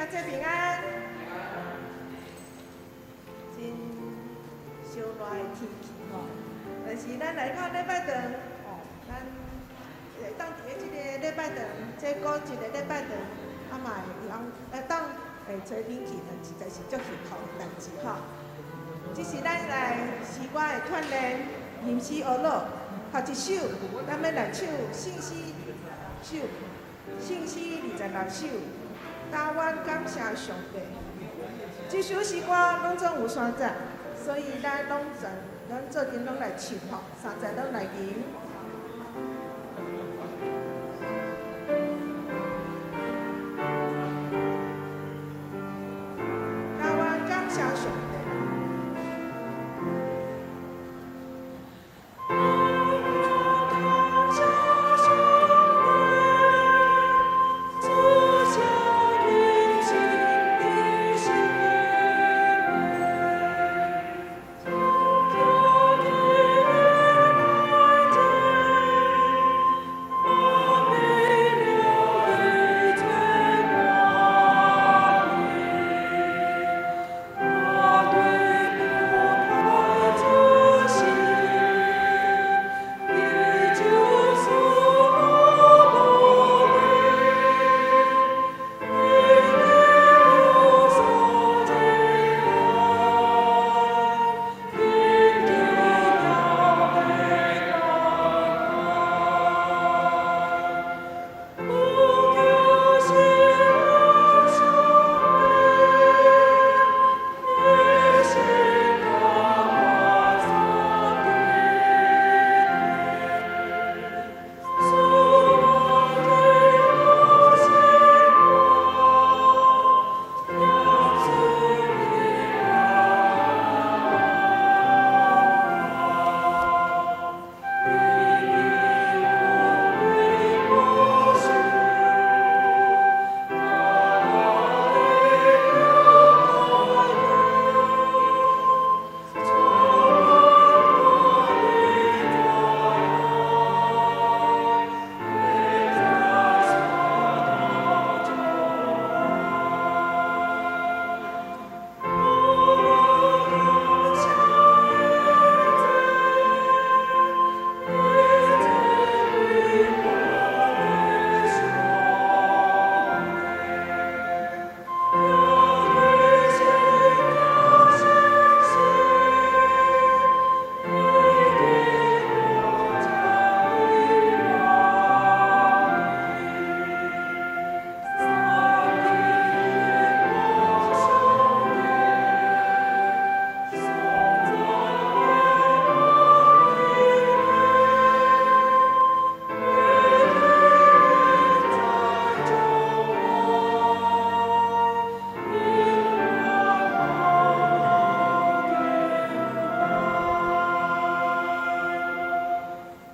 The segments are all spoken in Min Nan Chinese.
兄姊平安。真燒熱的天氣吼，但是咱來到禮拜堂吼，咱會當佇咧這个禮拜堂，這過一个禮拜堂，啊嘛會用會當會吹冷氣，實在是足幸福的代誌吼。這是咱來詩歌的鍛鍊，吟詩學樂，頭一首，咱欲來唱聖詩首，聖詩26首。台灣感謝上帝，這首詩歌攏總有三節，所以咱攏全咱做陣攏來唱吼，三節攏來吟。台灣感謝上帝。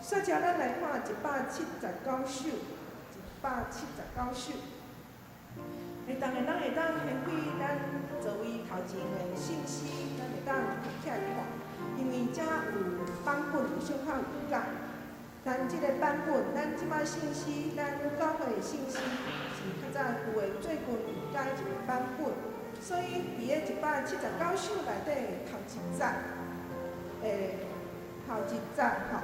煞接咱來看179首，179首。會當的，咱會當掀開咱座位頭前的聖詩，咱會當起來看，因為遮有版本有小可有改。咱這個版本，咱這擺聖詩，咱教會的聖詩是較早舊的，最近有改一個版本，所以佇咧179首內底頭一節，頭一節吼。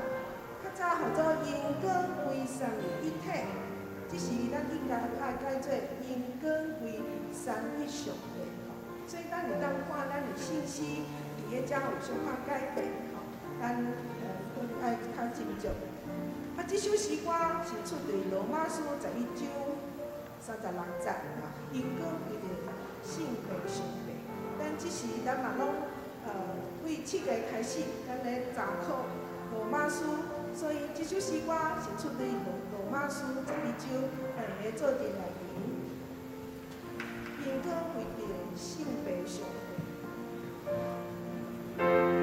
較早號做榮光歸三位一體，這是咱應該愛改做榮光歸三一上帝吼。所以咱會當看咱的聖詩佇咧遮有小可改變吼，咱可能愛較斟酌。啊，這首詩歌是出佇羅馬書11章36節吼，榮光歸著聖父上帝。咱這時咱嘛攏對7月開始，咱咧查考羅馬書。所以這首詩歌是出自羅馬書十一章，咱會做陣來吟。榮光歸著聖父上帝。 Thank you.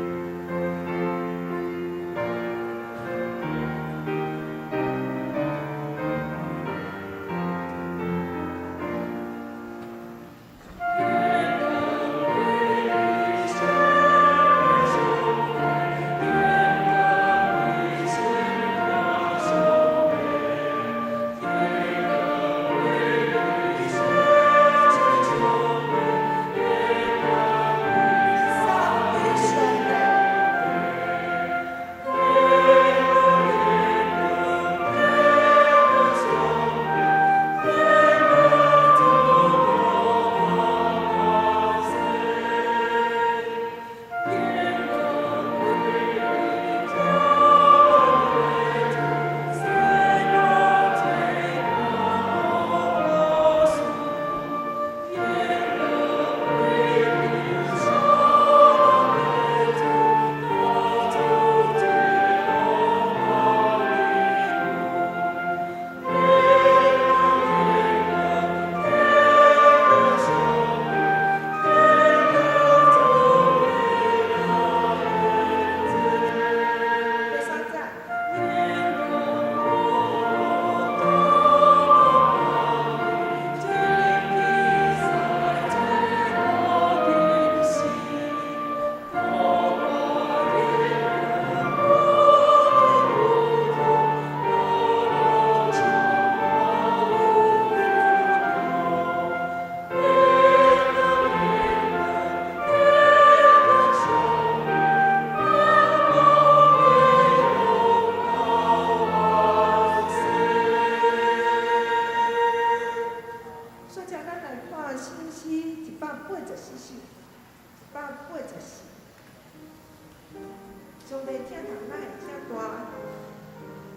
上帝疼痛哪會遮大？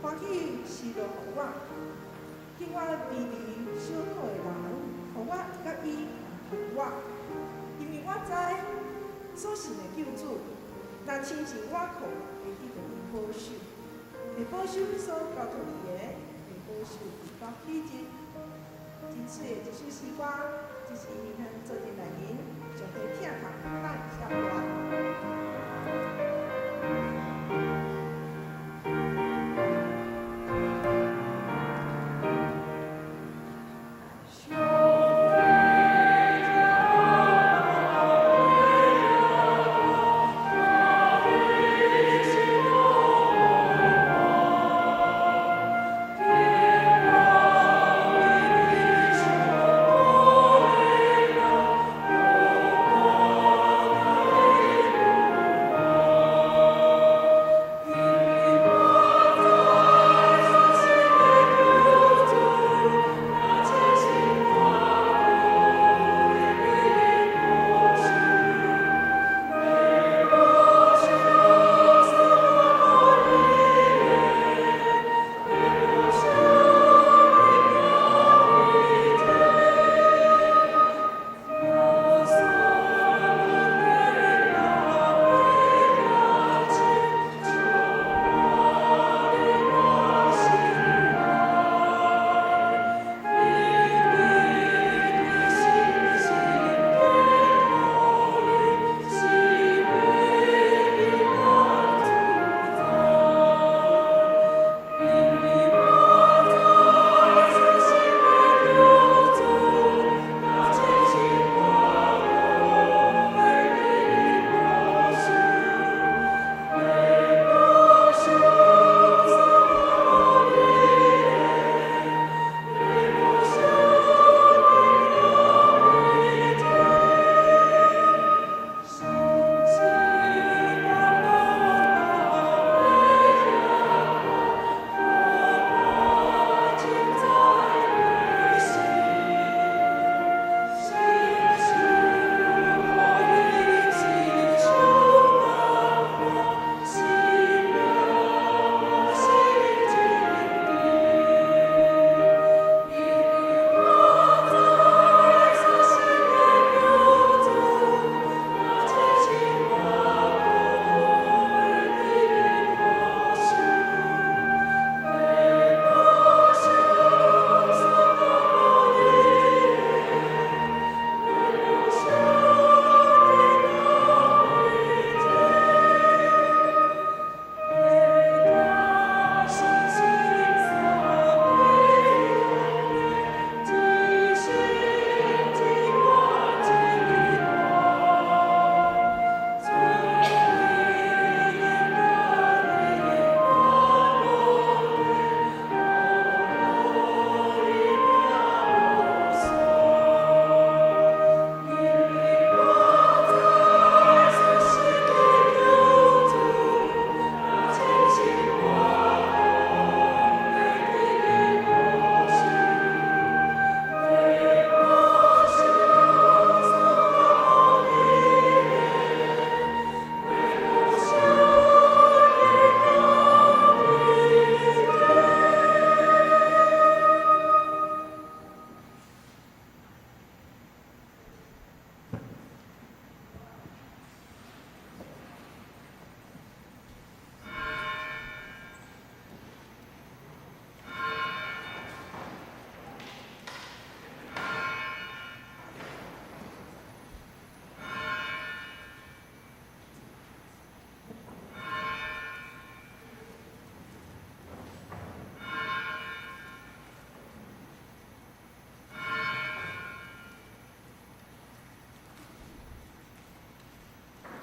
歡喜是落予我，叫我卑微小可的人，予我佮伊同我，因為我知所信的救主，若親近我靠，會得著伊保守，會保守伊所交託伊的，會保守直到彼日。真水的一首詩歌，這是咱做陣來人上帝疼痛哪會遮大。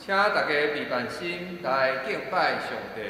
請大家閉萬心來敬拜上帝。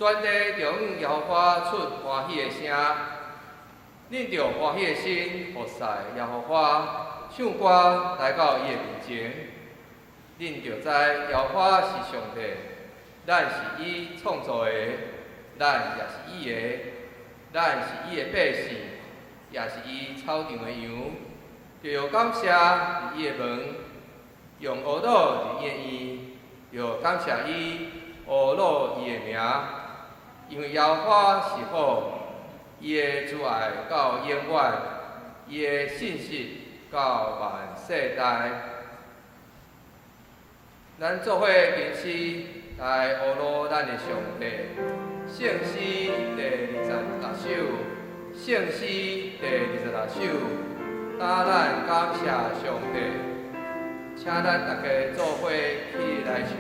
全地著向耶和華出歡喜的聲，恁著歡喜的心服侍耶和華，唱歌來到伊的面前。恁著知耶和華是上帝，咱是伊創造的，咱也是伊的，咱是伊的百姓，也是伊草場的羊。著用感謝入伊的門，用呵咾入伊的院，著感謝伊，呵咾伊的名，因為耶和華是好，伊的慈愛到永遠，伊的信實到萬世代。咱做伙吟詩來呵咾咱的上帝，聖詩第26首，聖詩第26首，搭咱感謝上帝，請咱大家做伙起來唱。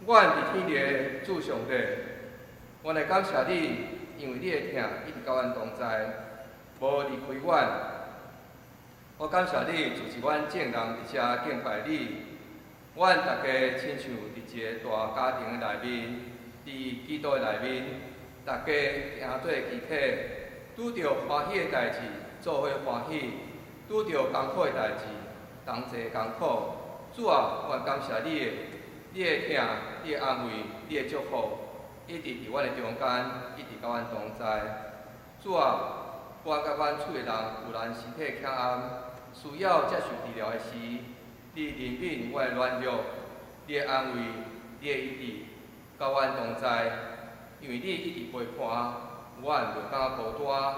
阮佇天地的主上帝，阮來感謝你，因為你的疼一直佮阮同在，無離開阮。我感謝你，支持阮眾人佇遮敬拜你。阮大家親像佇一個大家庭的內面，佇基督的內面，大家行做肢體，拄著歡喜的代誌，做伙歡喜；拄著艱苦的代誌，同齊艱苦。主啊，阮感謝你的，你的疼，你的安慰，你的祝福，一直佇阮的中間，一直佮阮同在。主啊，阮佮阮厝的人有人身體欠暗，需要接受治療的時，你憐憫阮的軟弱，你的安慰，你的醫治，佮阮同在，因為你一直陪伴，阮袂感覺孤單。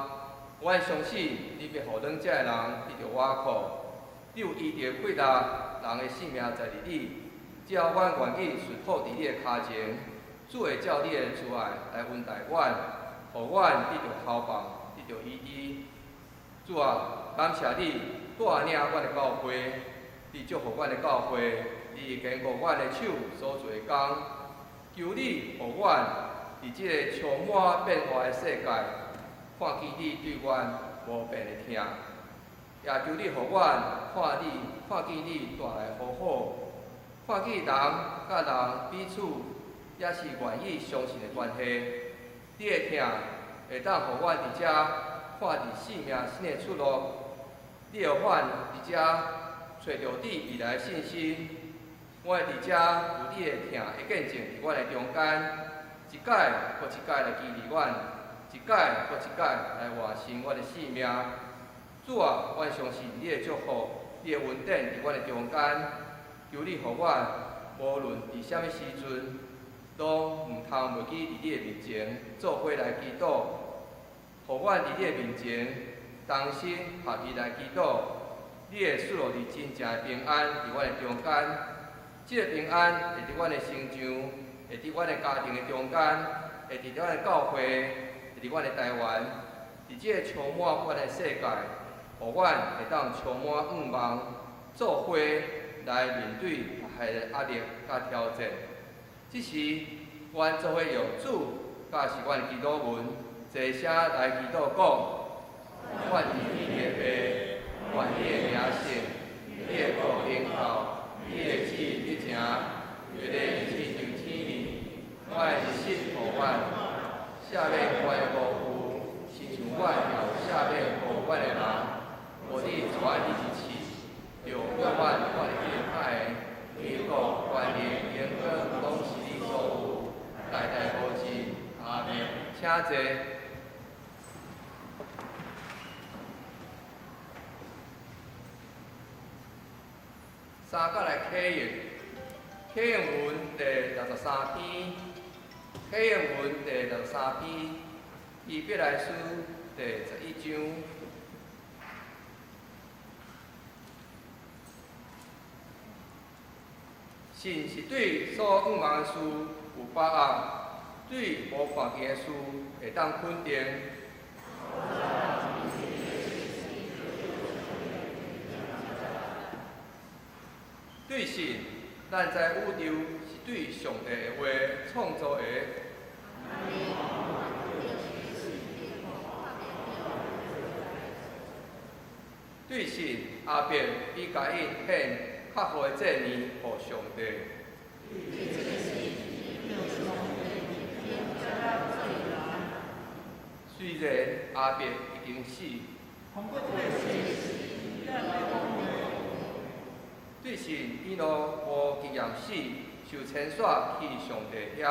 阮相信你欲予軟弱的人得著倚靠，你有醫治的氣力，人的性命在佇你。只要阮願意順服佇你的跤前，主會照你的慈愛來恩待阮，予阮得著頭放，得著醫治。主啊，感謝你帶領阮的教會，你祝福阮的教會，你堅固阮的手所做的工，求你予阮佇這个充滿變化的世界，看見你對阮無變的疼，也求你予阮看你，看見你帶來和好，看見人佮人彼此也是願意相信的關係。你的疼會當予阮佇遮看見生命新的出路。你予阮佇遮揣著對未來的信心。阮會佇遮有你的疼的見證佇阮的中間，一擺閣一擺來激勵阮，一擺閣一擺來換新阮的生命。主啊，阮相信你的祝福，你的恩典佇阮的中間，求你予阮無論佇啥物時陣，攏毋通袂記佇你的面前做伙來祈禱，予阮佇你的面前同心合意來祈禱，你會賜予你真正的平安佇阮的中間。這个平安會佇阮的身上，會佇阮的家庭的中間，會佇阮的教會，會佇阮的台灣，佇這個充滿阮的世界，予阮會當充滿向望，做伙來面對逐項的壓力佮挑戰。這時，阮做伙用主，佮是阮的祈禱文，齊聲來祈禱講：阮佇天的父，願你的名聖，你的國臨到，你的旨意得成，如咧親像天裡，阮的日食予阮，赦免阮的辜負，親像阮也有赦免予阮的人，無你帶阮去試，著救阮脫離彼個歹的，因為國、權力、榮光攏是你所有，代代無盡。阿們。請坐。三角來啟應，啟應文第63篇，啟應文第63篇，希伯來書第11章。信是對所向望的事有把握，對無看見的事會當肯定。對信，咱知宇宙是對上帝的話創造的。對信，亞伯比該隱獻較好的祭物予上帝。雖然亞伯已經死，對信以諾無經驗死，受遷徙去上帝遐。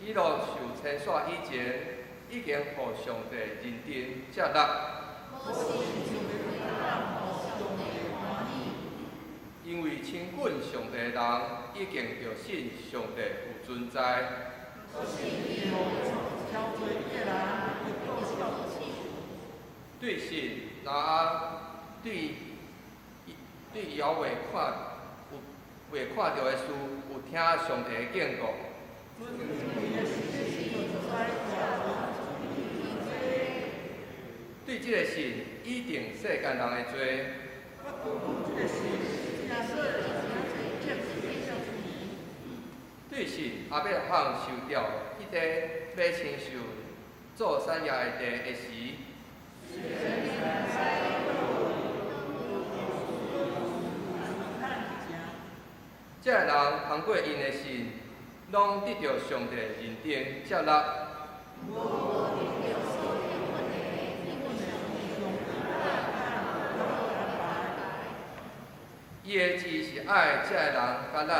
以諾受遷徙以前，已經予上帝認定接納。因為親近上帝的人，已經著信上帝有存在。對信，挪亞對對猶未看有未看著的事，有聽上帝的警告。對這个信，已定世間人的罪。對信，亞伯拉罕受著彼個欲親受做產業的地的時，這个人通過𪜶的信，攏得著上帝認定接納。伊的志是愛這个人佮咱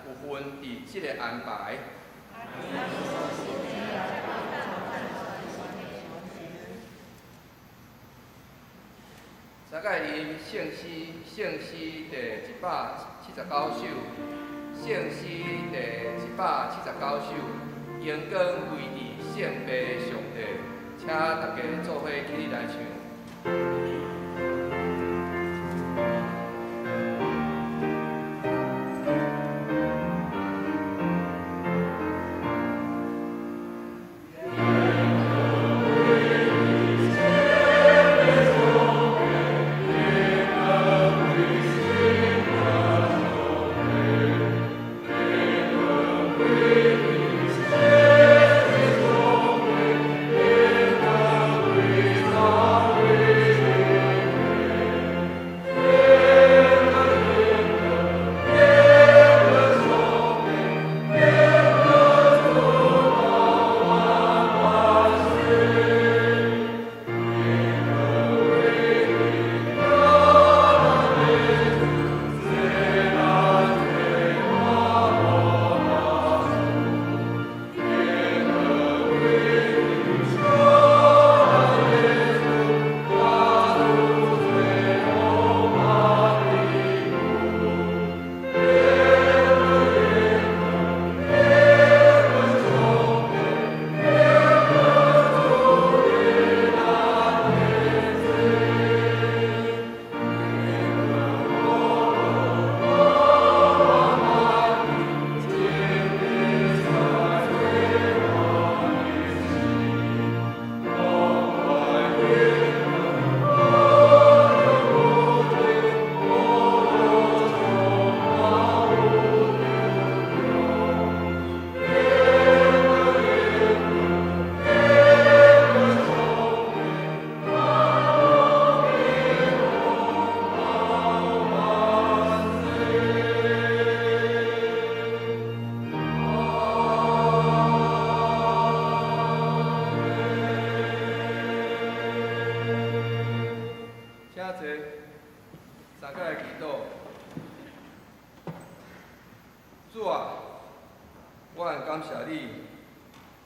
有份佇這个安排。三界林聖詩，聖詩第179首，聖詩第179首，榮光歸佇聖父上帝，請大家做伙起立來唱。Thank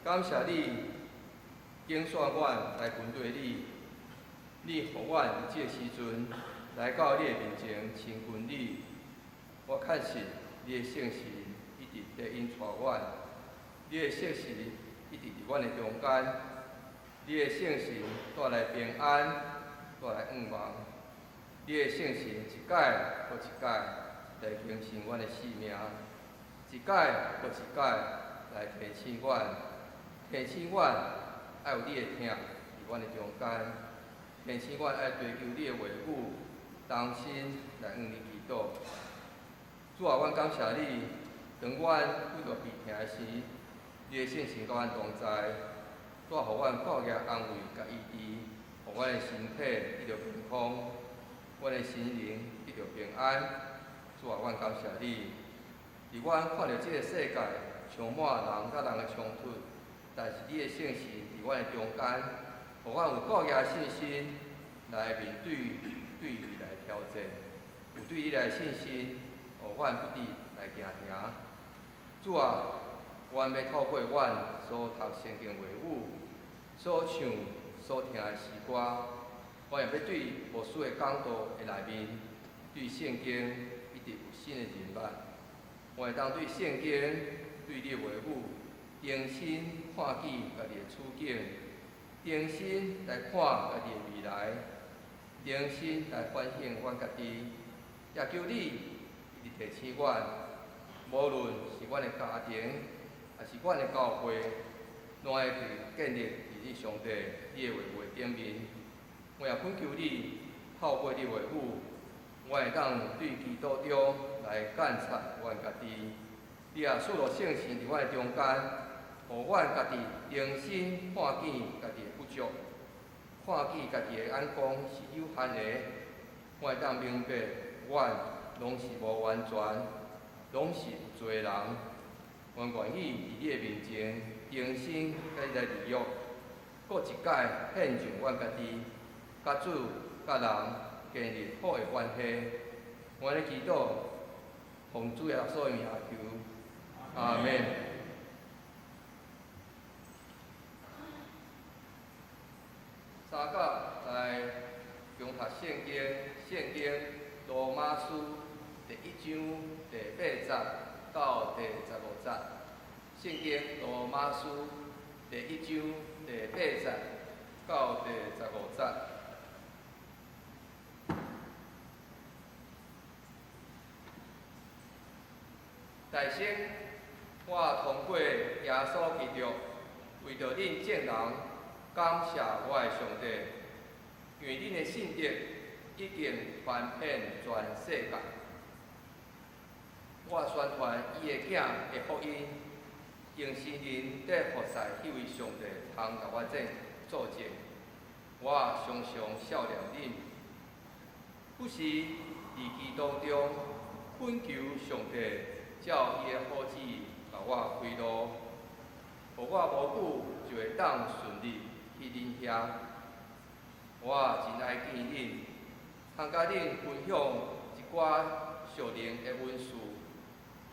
感謝你揀選阮來跟隨你，你予阮佇這个時陣來到你的面前親近你。我確信你的聖神一直在引帶阮，你的聖神一直佇阮的中間，你的聖神帶來平安，帶來向望，你的聖神一擺閣一擺來更新阮的生命，一擺閣一擺來提醒阮，提醒阮愛有你的疼佇阮的中間，提醒阮愛追求你的話語，同心來向你祈禱。主啊，阮感謝你，當阮拄著悲疼的時，你的聖神佮阮同在，帶予阮顧念安慰佮醫治，予阮的身體得著健康，阮的心靈得著平安。主啊，阮感謝你，佇阮看著這个世界充滿人佮人的衝突，但是你的聖神佇阮的中間，予阮有顧念信心來面對對未來挑戰，有對你來信心，予阮不斷來行行。主啊，阮欲透過阮所讀聖經話語、所唱、所聽的詩歌，阮也欲對牧師的講道的內面，對聖經一直有新的認捌。阮會當對聖經、對你的話語，重新看見家己的處境，重新來看家己的未來，重新來反省阮家己。也求你一直提醒阮，無論是阮的家庭，抑是阮的教會，攏愛去建立佇你上帝你的話語頂面。我也懇求你，透過你的話語，我會當對基督中來監察阮家己。你也賜予聖神佇阮的中間，予阮家己重新看見家己的不足，看見家己的眼光是有限的。我會當明白，阮攏是無完全，攏是有罪的人。阮願意佇你的面前重新共你來立約，閣一擺獻上阮家己，佮主、佮人建立好的關係。阮咧祈禱，奉主耶穌的名求，阿們。三甲來共讀聖經，聖經羅馬書第一章第八節到第十五節。聖經羅馬書第一章第八節到第十五節。大先，我通過耶穌基督，為著恁眾人感謝我的上帝，因為恁的信德已經傳遍全世界。我宣傳伊的囝的福音，用聖靈佇服侍彼位上帝通共我作證。我常常想念恁，不時佇祈禱中懇求上帝，照伊的好旨予我開路，予我無久就會當順利去恁遐。我真愛見恁，通佮恁分享一寡屬靈的恩賜，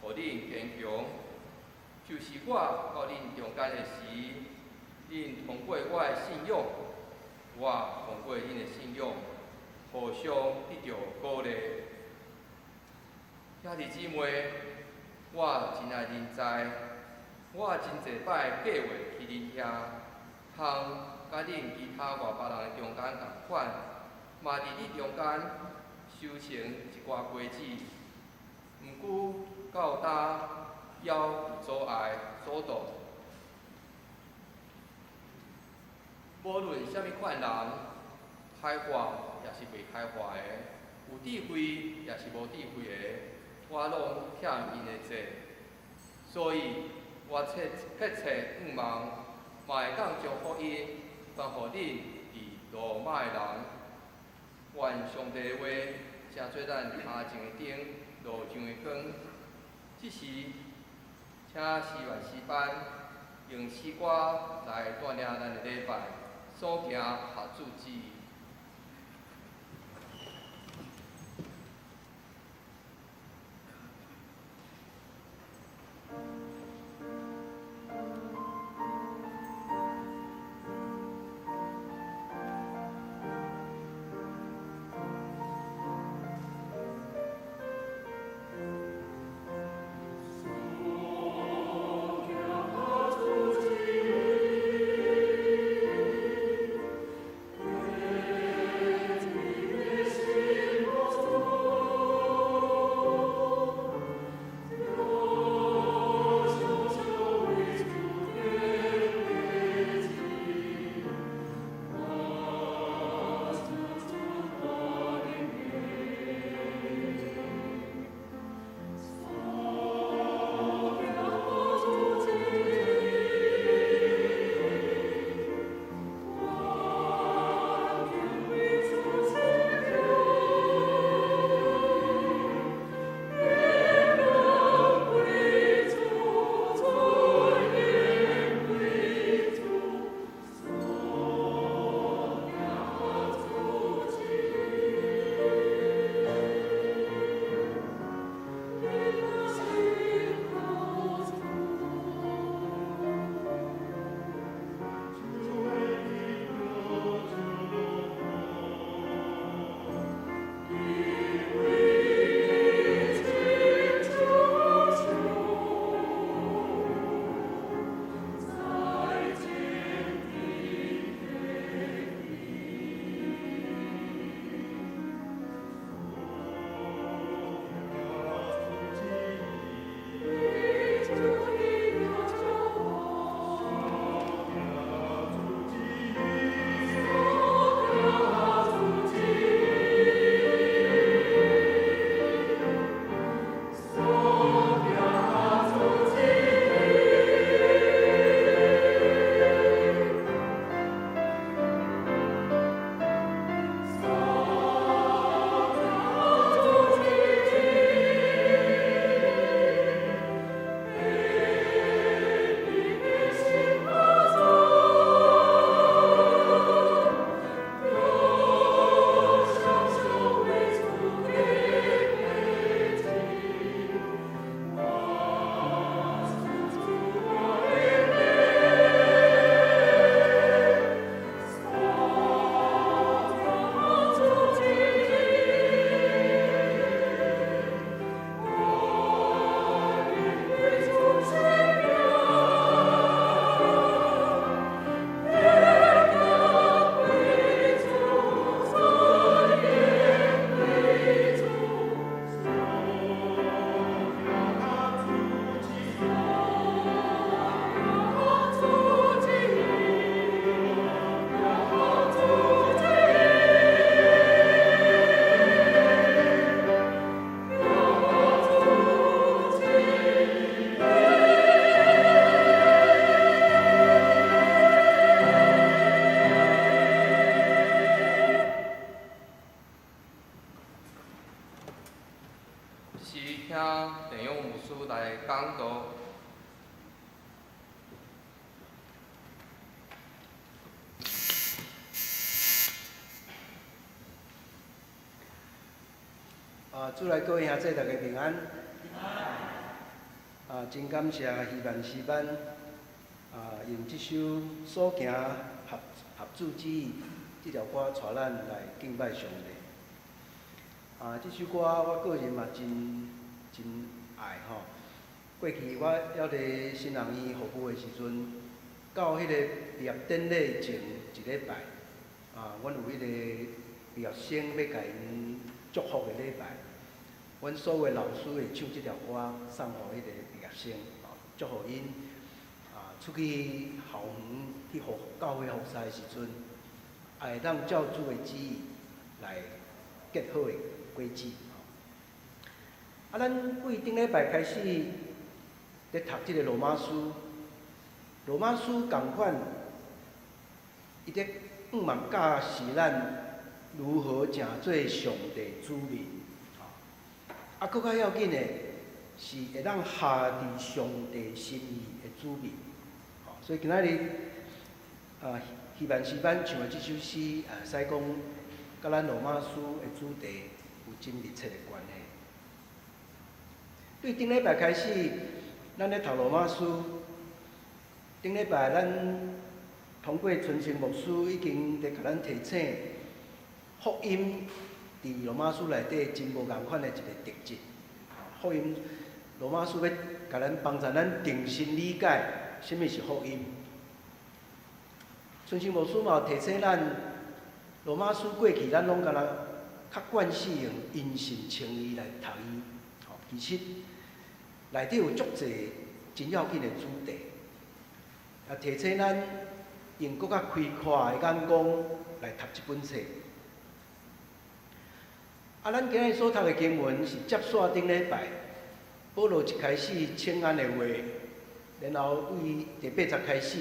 予恁堅強。就是我到恁中間的時，恁通過我的信仰，我通過恁的信仰，互相得著鼓勵。兄弟姊妹，我真愛仁慈，我真濟擺計畫去恁遐，通佮恁其他外邦人的中間仝款，嘛佇恁中間收成一寡果子。毋過到今猶有阻礙阻擋。無論啥物款人，開化抑是未開化的，有智慧抑是無智慧的，我攏欠𪜶的債，所以我切迫切向望，嘛會當將福音傳予恁佇羅馬的人。願上帝的話成做咱跤前的燈，路上的光。這時，請司法詩班用詩歌來帶領咱的禮拜，所行合主旨意。啊，主內各位兄弟，大家平安。啊，真感謝希望詩班啊，用這首《所行合合主旨意》這條歌帶咱來敬拜上帝。啊，這首歌我個人嘛真真愛吼。過去我猶佇神學院服務的時陣，到彼個畢業典禮前一禮拜，啊，阮有彼個畢業生欲共𪜶祝福的禮拜，阮所有的老師會唱這條歌送予彼個畢業生，吼，祝福𪜶啊出去校園去服教會服侍的時陣，也會當照主的旨意來結好的果子。啊，咱對頂禮拜開始咧讀這個羅馬書，羅馬書仝款，伊咧向望教示咱如何成做上帝子民。啊，閣較要緊的是會當合佇上帝心意的子民。所以今仔日啊，希望詩班唱的這首詩啊，會使講佮咱羅馬書的主題有真密切的關係。對頂禮拜開始，咱咧讀羅馬書。頂禮拜咱通過春生牧師已經佇共咱提醒，福音佇羅馬書內底真無仝款的一個特質。福音羅馬書欲共咱幫助咱重新理解啥物是福音。春生牧師嘛有提醒咱，羅馬書過去咱攏敢若較慣勢用因信稱義來讀伊，吼，其實內底有足濟真要緊的主題，也提醒咱用閣較開闊的眼光來讀這本冊。啊，咱今日所讀的經文是接續頂禮拜，保羅一開始請安的話，然後對第八節開始，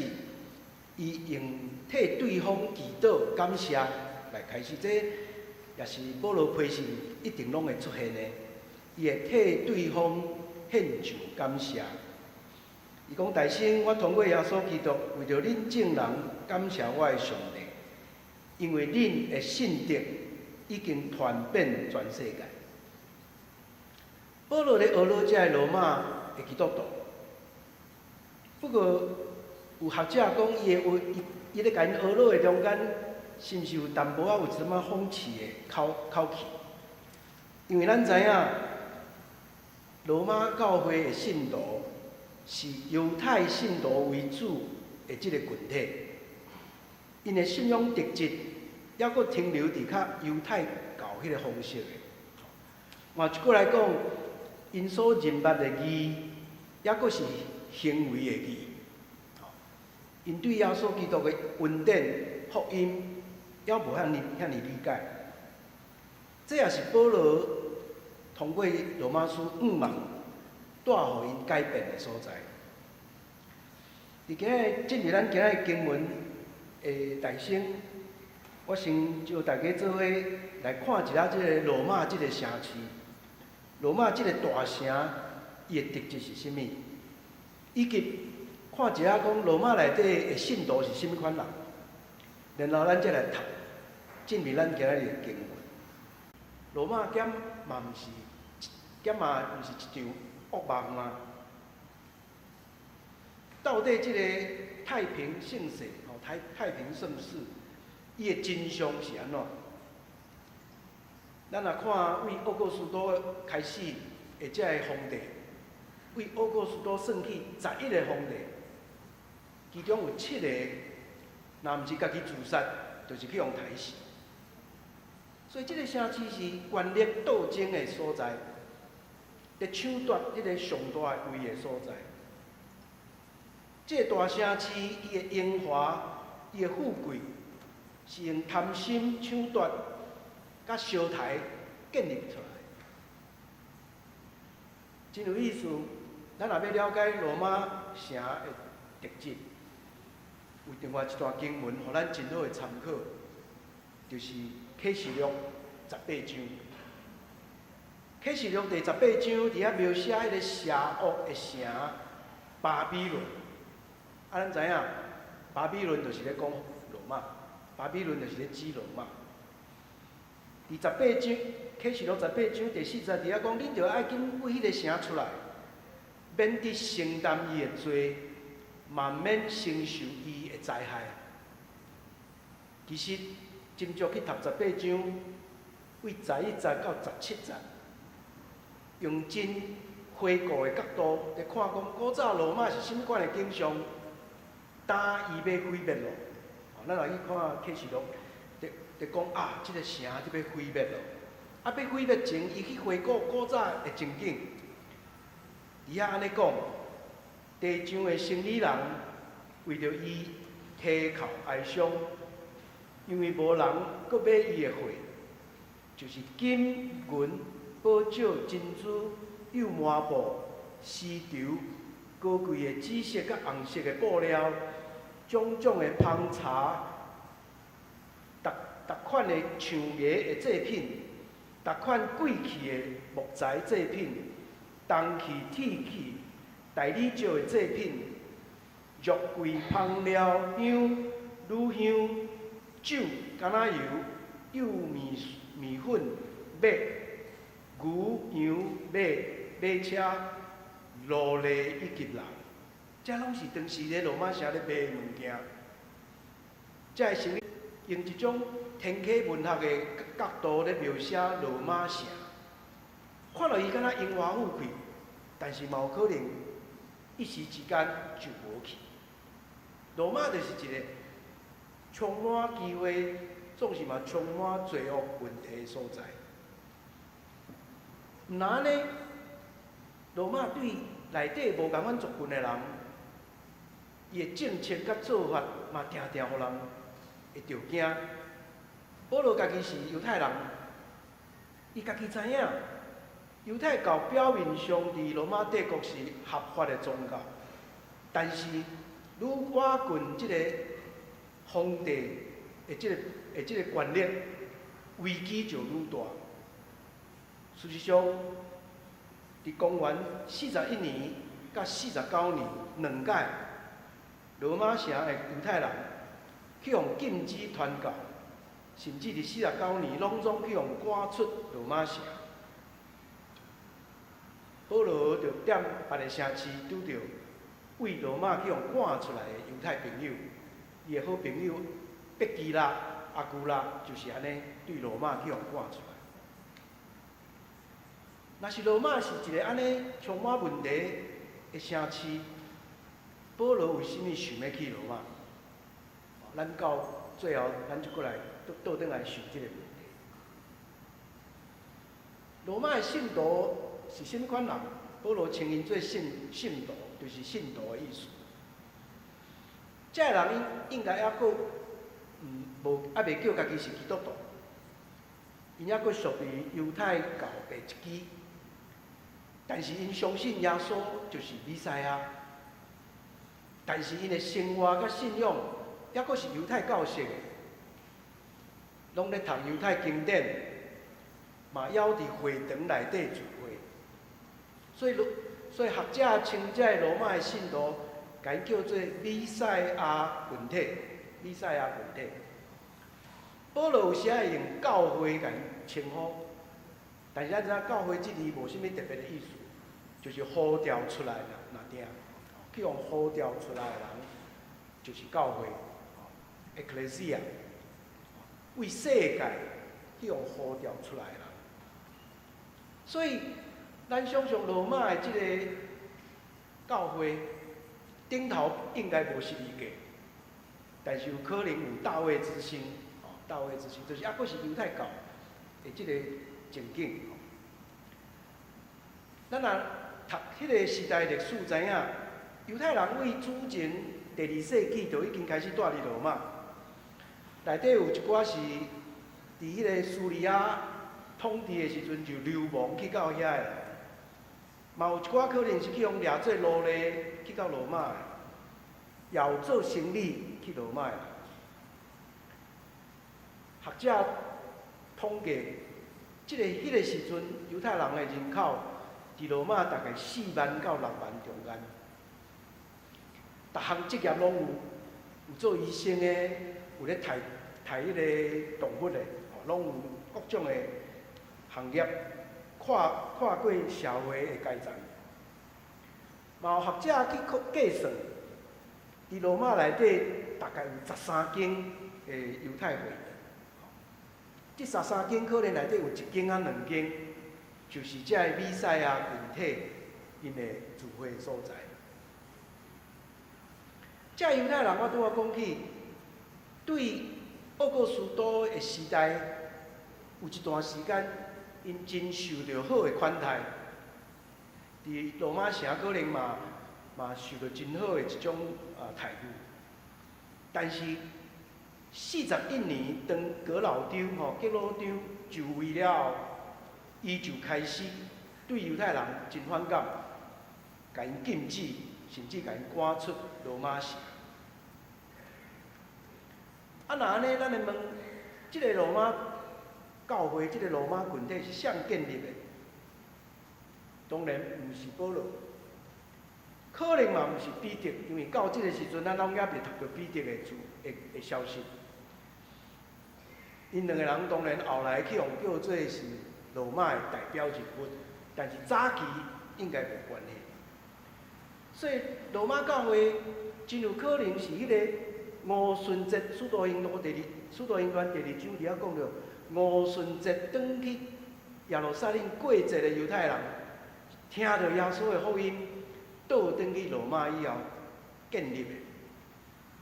伊用替對方祈禱感謝來開始，這也是保羅批信一定攏會出現的。伊會替對方獻上感謝。伊講：大兄，我通過耶穌基督為著恁眾人感謝我的上帝，因為恁的信德已經傳遍全世界。保羅咧呵咾這个羅馬的基督徒，不過有學者講，伊的話，伊伊咧共𪜶呵咾的中間，是毋是有淡薄仔有一點仔諷刺的口口氣？因為咱知影，羅馬教會的信徒是猶太信徒為主的這個群體，𪜶的信仰特質猶閣停留佇較猶太教彼個方式的。換一句來講，𪜶所認捌的義，猶閣是行為的義。𪜶對耶穌基督的恩典、福音，猶無遐爾遐爾理解。這也是保羅通過羅馬書向望帶予𪜶改變的所在。佇今日進入咱今日經文的大先，我先招大家做伙來看一下這個羅馬這個城市。羅馬這個大城，伊的特質是啥物？以及看一下講羅馬內底的信徒是啥物款人，然後咱再來讀進入咱今日的經文。羅馬敢嘛毋是，敢嘛毋是一場噩夢嗎？到底這個太平盛世，吼太太平盛世，伊的真相是按怎？咱若看對奧古斯都開始的這个皇帝，對奧古斯都算起11個皇帝，其中有七個，若毋是家己自殺，就是去予刣死。所以這個城市是權力鬥爭的所在，咧搶奪彼個上大位的所在。這個大城市，伊的榮華，伊的富貴，是用貪心搶奪、佮相刣建立出來。真有意思，咱若欲了解羅馬城的特質，有另外一段經文，予咱真好的參考，就是啟示錄十八章。啟示錄第十八章佇遐描寫彼個邪惡的城巴比倫。啊，咱知影，巴比倫就是咧講羅馬，巴比倫就是咧指羅馬。佇十八章啟示錄十八章第四節佇遐講，恁著愛緊為彼个城出來，免得承擔伊的罪，嘛免承受伊的災害。其實，斟酌去讀十八章，為11節到17節，用真回顧的角度來看，講古早羅馬是啥物款的景象，當伊欲毀滅咯。咱若去看啟示錄，就就講啊，這个城就欲毀滅咯。啊，欲毀滅前，伊去回顧古早的情景，佇遐按呢講，地上的生理人為著伊啼哭哀傷，因為無人閣買伊的貨，就是金銀、寶石、珍珠、幼麻布、絲綢、高貴的紫色佮紅色的布料，種種的芳茶，逐逐款的象牙的製品，逐款貴氣的木材製品，銅器、鐵器、大理石的製品，肉桂、芳料、香、乳香、酒、橄欖油、幼麵麵粉、麥、牛、羊、馬、馬車、奴隸以及人，這攏是當時咧羅馬城咧賣的物件。這个生理用一種天啟文學的角度咧描寫羅馬城，看落伊敢若榮華富貴，但是嘛有可能一時之間就無去。羅馬就是一個充滿機會，總是嘛充滿罪惡問題的所在。毋若按呢，羅馬對內底無仝款族群的人，伊的政策佮做法嘛，定定予人會著驚。保羅家己是猶太人，伊家己知影，猶太教表面上佇羅馬帝國是合法的宗教，但是愈倚近這個皇帝的這個權力，危機就愈大。事實上，佇公元41年佮49年兩擺，羅馬城的猶太人去予禁止傳教，甚至佇四十九年攏總去予趕出羅馬城。保羅就踮別个城市拄著為羅馬去予趕出來的猶太朋友，伊的好朋友碧基拉、阿古拉就是按呢對羅馬去予趕出來。若是羅馬是一个按呢充滿問題的城市，保羅為啥物想欲去羅馬？咱到最後，咱就閣來倒倒轉來想這个問題。羅馬的信徒是啥物款人？保羅稱𪜶做信信徒，就是信徒的意思。這个人應應該猶閣無猶未叫家己是基督徒，𪜶猶閣屬於猶太教的一支，但是𪜶相信耶穌就是彌賽亞，但是𪜶的生活佮信仰猶閣是猶太教式的，攏咧讀猶太經典，嘛猶佇會堂內底聚會，所以學者稱這个羅馬的信徒，共𪜶叫做彌賽亞群體，彌賽亞群體。保羅有時會用教會共𪜶稱呼，但是咱知影教會這字無啥物特別的意思，就是呼召出來的那定，去予呼召出來的人，就是教會，Ecclesia，為世界去予呼召出來的人。所以，咱想象羅馬的這个教會頂頭應該無十字架，但是有可能有大衛之星，大衛之星就是猶閣是猶太教的這個情景。咱若讀彼个時代歷史，知影猶太人為主前第二世紀就已經開始蹛佇羅馬，內底有一寡是佇彼個敘利亞統治的時陣就流亡去到遐的人，嘛有一寡可能是去予掠做奴隸去到羅馬的，也有做生意去羅馬的。學者統計，這个彼个時陣猶太人的人口佇羅馬大概4萬到6萬中間，逐項職業攏有，有做醫生的，有咧刣刣彼个動物的，吼，攏有各種的行業，跨過社會的階層。嘛有學者去計算，佇羅馬內底大概有十三間的猶太會堂。這十三間可能內底有一間仔兩間，就是這个彌賽亞群體𪜶的聚會所在。這猶太人我拄仔講起，對奧古斯都的時代，有一段時間，𪜶真受著好的款待。佇羅馬城可能嘛受著真好的一種待遇。但是41年，當革老丟吼革老丟就位了後，伊就開始對猶太人真反感，共𪜶禁止，甚至共𪜶趕出羅馬城。啊，若按呢，咱來問，這个羅馬教會，這个羅馬群體是誰建立的？當然毋是保羅，可能嘛毋是彼得，因為到這个時陣，咱攏猶未讀著彼得的字的消息。𪜶兩个人當然後來去予叫做是羅馬的代表人物，但是早期應該無關係。所以羅馬教會真有可能是彼个五旬節，使徒行傳第二章佇遐講著，五旬節轉去耶路撒冷過節的猶太人，聽著耶穌的福音，倒轉去羅馬以後建立的，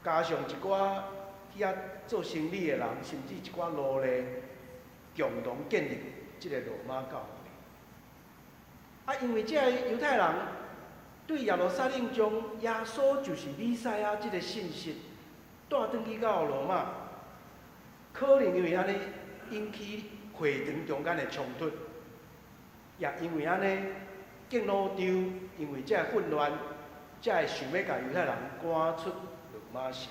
加上一寡去遐做生意的人，甚至一寡奴隸，共同建立這个羅馬教會。啊，因為這个猶太人對耶路撒冷將耶穌就是彌賽亞這个信息帶轉去到羅馬，可能因為按呢引起會堂中間的衝突，也因為按呢，革老丟因為這个混亂，才會想欲共猶太人趕出羅馬城。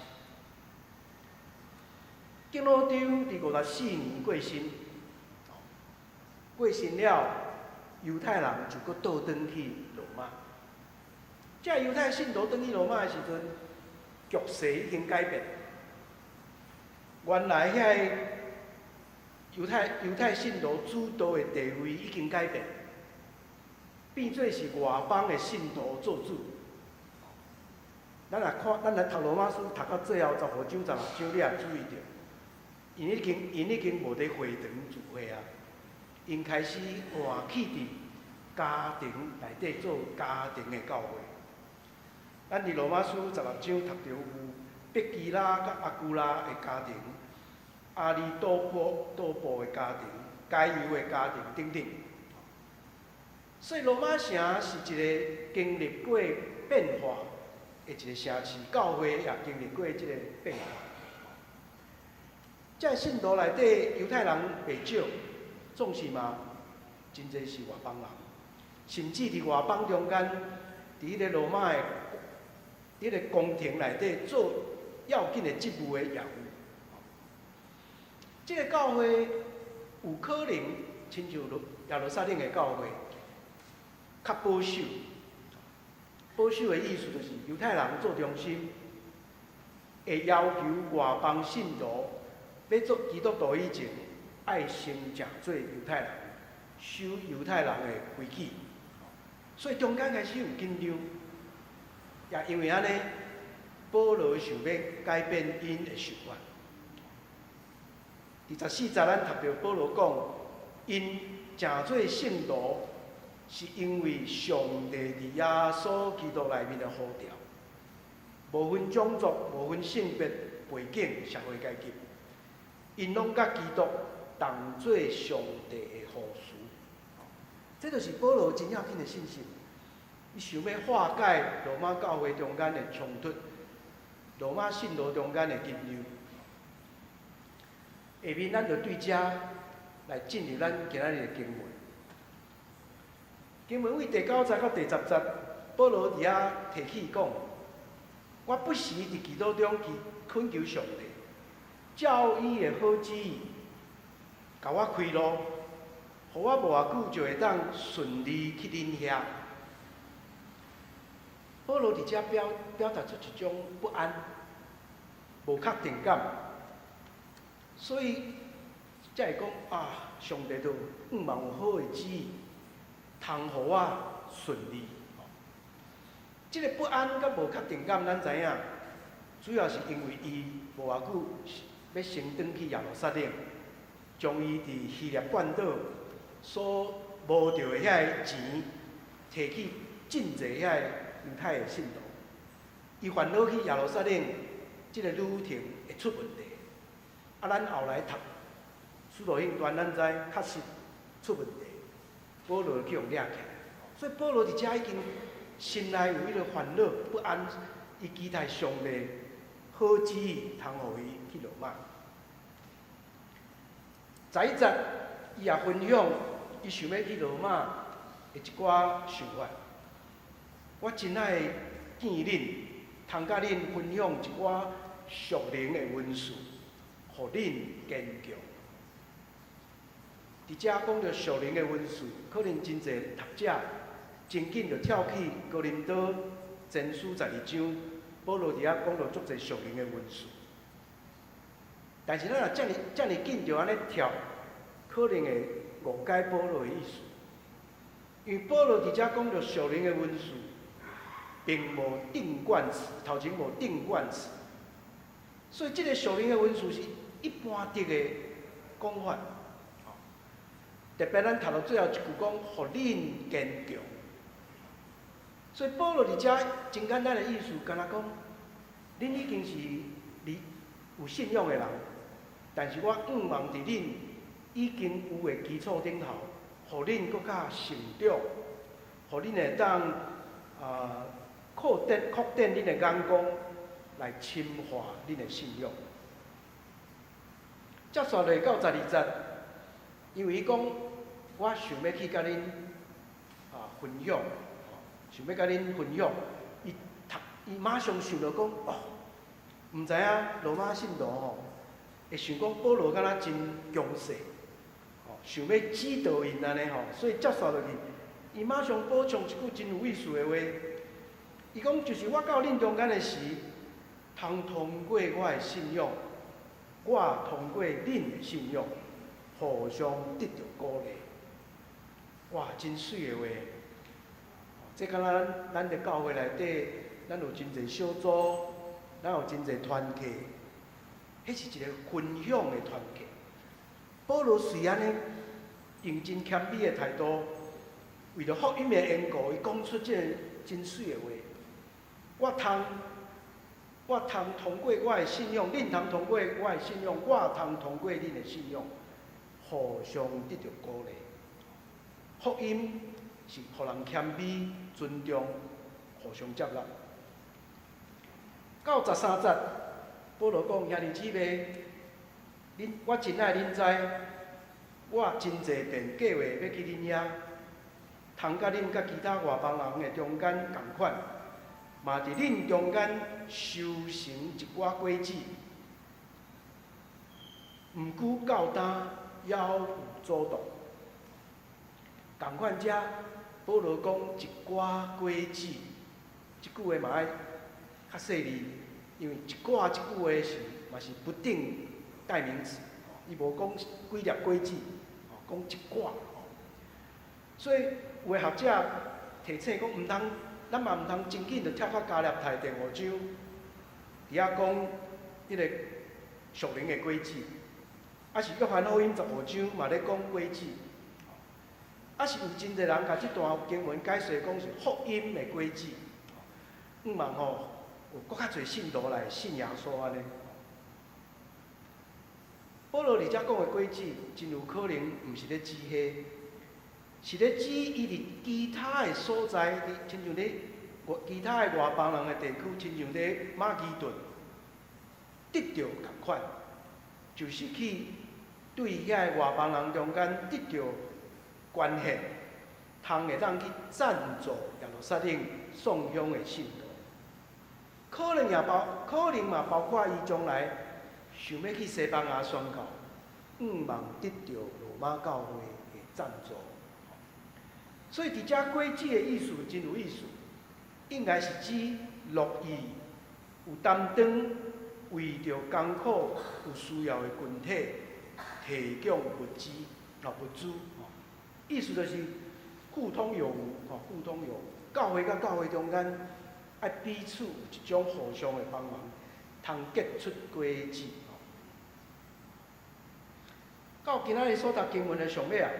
革老丟佇54年過身，過身了，猶太人就閣倒轉去羅馬。這猶太信徒轉去羅馬的時陣，局勢已經改變。原來遐个猶太信徒主導的地位已經改變，變做是外邦的信徒做主。咱若看，咱來讀羅馬書讀到最後15章、16章，你也注意著，𪜶已經無佇會堂聚會啊，𪜶開始換去佇家庭內底做家庭的教會。咱佇羅馬書十六章讀著有百基拉佮亞居拉的家庭，亞里多布的家庭，該猶的家庭等等。所以羅馬城是一个經歷過變化的一個城市，教會也經歷過這个變化。這信徒內底猶太人袂少，總是嘛真濟是外邦人，甚至佇外邦中間，佇彼個羅馬的彼個宮廷內底做要緊的職務的也有。這个教會有可能親像耶路撒冷的教會，較保守。保守的意思就是猶太人做中心，會要求外邦信徒欲做基督徒以前，愛先成做猶太人，守猶太人的規矩。所以中間開始有緊張，也因為按呢，保羅想欲改變𪜶的想法。第十四節，咱讀著保羅講，𪜶成做聖徒，是因為上帝佇耶穌基督內面的呼召，無分種族、無分性別、背景、社會階級，𪜶攏佮基督同做上帝的後嗣。這就是保羅真要緊的信息。伊想欲化解羅馬教會中間的衝突，羅馬信徒中間的緊張。下面咱就對這來進入咱今仔日的經文。經文位第九節到第十節，保羅佇遐提起講：我不時佇基督中祈懇求上帝，照伊的好旨意，共我開路，予我無偌久就會當順利去恁遐。保羅佇遮表達出一種不安、無確定感，所以才會講啊，上帝都向望有好的旨意，通予我順利。這個不安佮無確定感，咱知影，主要是因為伊無偌久欲先轉去耶路撒冷，將伊佇希臘半島所無著的遐个錢，提去賑濟遐個猶太的信徒。伊煩惱去耶路撒冷，這個旅程會出問題。啊，咱後來讀《使徒行傳》，咱知確實出問題，保羅去予掠起來。所以保羅佇遮已經心內有彼個煩惱不安，伊期待上帝好旨意通予伊去羅馬。11節，伊也分享伊想欲去羅馬的一寡想法。我真愛見恁，通佮恁分享一寡屬靈的恩賜，予恁堅強。佇遮講著屬靈的恩賜，可能真濟讀者真緊就跳去哥林多前書12章，保羅佇遐講著足濟屬靈的恩賜。但是咱若遮爾遮爾緊就按呢跳，可能會誤解保羅的意思。因為保羅佇遮講著屬靈的恩賜，並無定冠詞，頭前無定冠詞，所以這個屬靈的恩賜是一般的的講法。特別咱讀到最後一句講，予恁堅強。所以保羅佇遮真簡單的意思，敢若講，恁已經是你有信仰的人，但是我向望佇恁已經有的基礎頂頭，予恁閣較成長，予恁會當啊擴展擴展恁的眼光，來深化恁的信仰。接續落到12節，因為伊講，我想欲去共恁啊分享，想欲共恁分享，伊讀伊馬上想著講，哦，毋知影羅馬信徒吼，會想講保羅敢若真強勢，吼，想欲指導𪜶按呢吼，所以接續落去，伊馬上補充一句真有意思的話，伊講就是我到恁中間的時，通通過我的信仰，我通過恁的信仰，互相得著鼓勵。哇，真媠的話！這敢若咱佇教會內底，咱有真濟小組，咱有真濟團契，彼是一個分享的團契。保羅雖按呢用真謙卑的態度，為著福音的緣故，伊講出這個真媠的話。我通通過我的信仰，恁通通過我的信仰，我通通過恁的信仰，互相得著鼓勵。福音是予人謙卑、尊重、互相接納。到13節，保羅講：兄弟姊妹，恁我真愛恁知，我真濟遍計劃欲去恁遐，通佮恁佮其他外邦人的中間仝款，嘛佇恁中間收成一寡果子。毋過到今猶有阻擋。仝款遮，保羅講一寡果子，這句話嘛愛較細膩，因為一寡這句話是嘛是不定代名詞，伊無講幾粒果子，講一寡。所以有的學者提醒講，毋通，咱嘛毋通真緊就跳到加拉太第五章，佇遐講彼個屬靈的果子，抑是約翰福音15章嘛咧講果子。抑是有真濟人共這段經文解釋講是福音的果子，向望吼有閣較濟信徒來信耶穌按呢。保羅佇遮講的果子，真有可能毋是咧指彼，是咧指伊佇其他的所在，佇親像咧外其他的外邦人的地區，親像咧馬其頓得著仝款，就是去對遐个外邦人中間得著關係，通會當去贊助耶路撒冷送香的信徒，可能也包，可能嘛包括伊將來想欲去西班牙宣教，向望得著羅馬教會的贊助。所以佇遮果子的意思真有意思，應該是指樂意有擔當，為著艱苦有需要的群體提提供物資，哦，物資，吼，意思就是互通有無，吼，互通有無。教會佮教會中間愛彼此有一種互相的幫忙，通結出果子。吼，到今仔日所讀經文的上尾啊，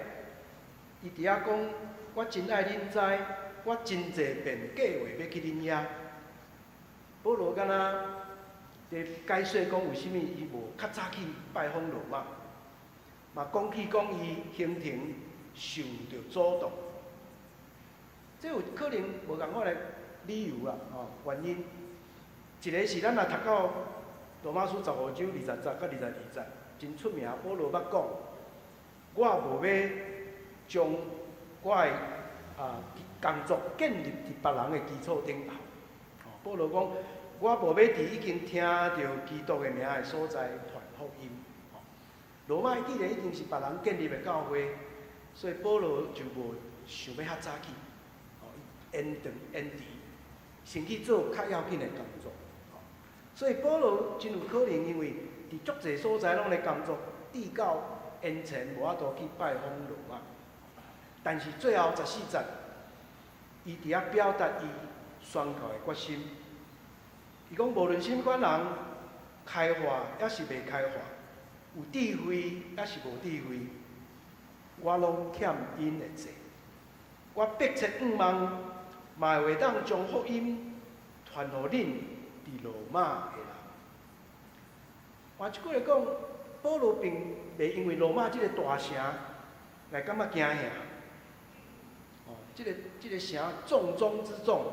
伊佇遐講：我真愛恁知，我真濟遍計劃欲去恁遐。保羅敢若佇解說講為啥物伊無較早去拜訪羅馬，嘛講起講伊行程受著阻擋，這有可能無仝款的理由啦，吼，原因。一个是咱若讀到羅馬書15章20節佮22節，真出名。保羅捌講：我無欲將我的工作建立佇別人的基礎頂頭。保羅講：我無欲佇已經聽著基督的名的所在傳福音。羅馬既然已經是別人建立的教會，所以保羅就無想欲較早去，延長延遲，先去做較要緊的工作。所以保羅真有可能因為佇足濟所在攏咧工作，至到延遲無法度去拜訪羅馬。但是最後14節，伊佇遐表達伊宣教的決心。伊講無論啥物款人，開化抑是未開化，有智慧抑是無智慧，我攏欠𪜶的債。我迫切向望，嘛會當將福音傳予恁佇羅馬的人。換一句話講，保羅並袂因為羅馬這个大城來感覺驚嚇。哦，這个城重中之重，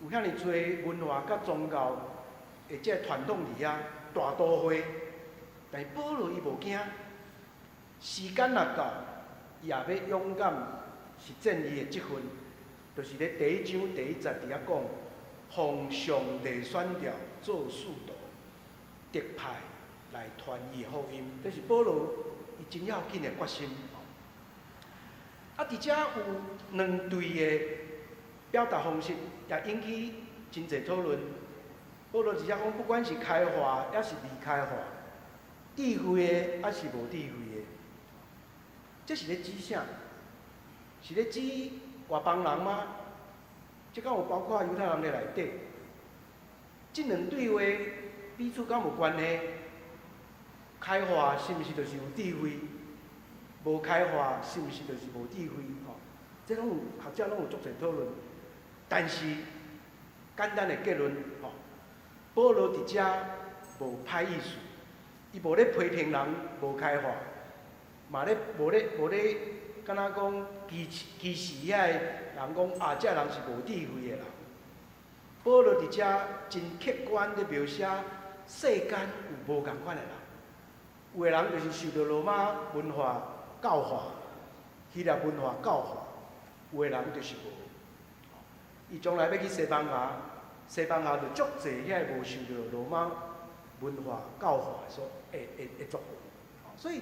有遐爾濟文化佮宗教的這个傳統佇遐，大都會。但是保羅伊無驚，時間若到，伊也欲勇敢實踐伊的職分，就是咧第一章第一節佇遐講，奉上帝選召做使徒，特派來傳伊的福音，這是保羅伊真要緊的決心。啊，佇遮有兩對的表達方式，也引起真濟討論。保羅佇遮講，不管是開化抑是未開化，智慧的抑是無智慧的，這是咧指啥？是咧指外邦人嗎？這敢有包括猶太人佇內底？這兩對話彼此敢有關係？開化是毋是就是有智慧？無開化是毋是就是無智慧？吼，這攏有學者攏有足濟討論。但是簡單的結論，吼，保羅佇遮無歹意思，伊無咧批評人無開化，嘛咧無咧，敢若講歧視遐个人講啊，這人是無智慧的人。保羅佇遮真客觀咧描寫世間有無仝款的人，有的人就是受著羅馬文化教化，希臘文化教化，有的人就是無。伊將來欲去西班牙，西班牙就足濟遐个無受著羅馬文化教化的所的的的族群，所以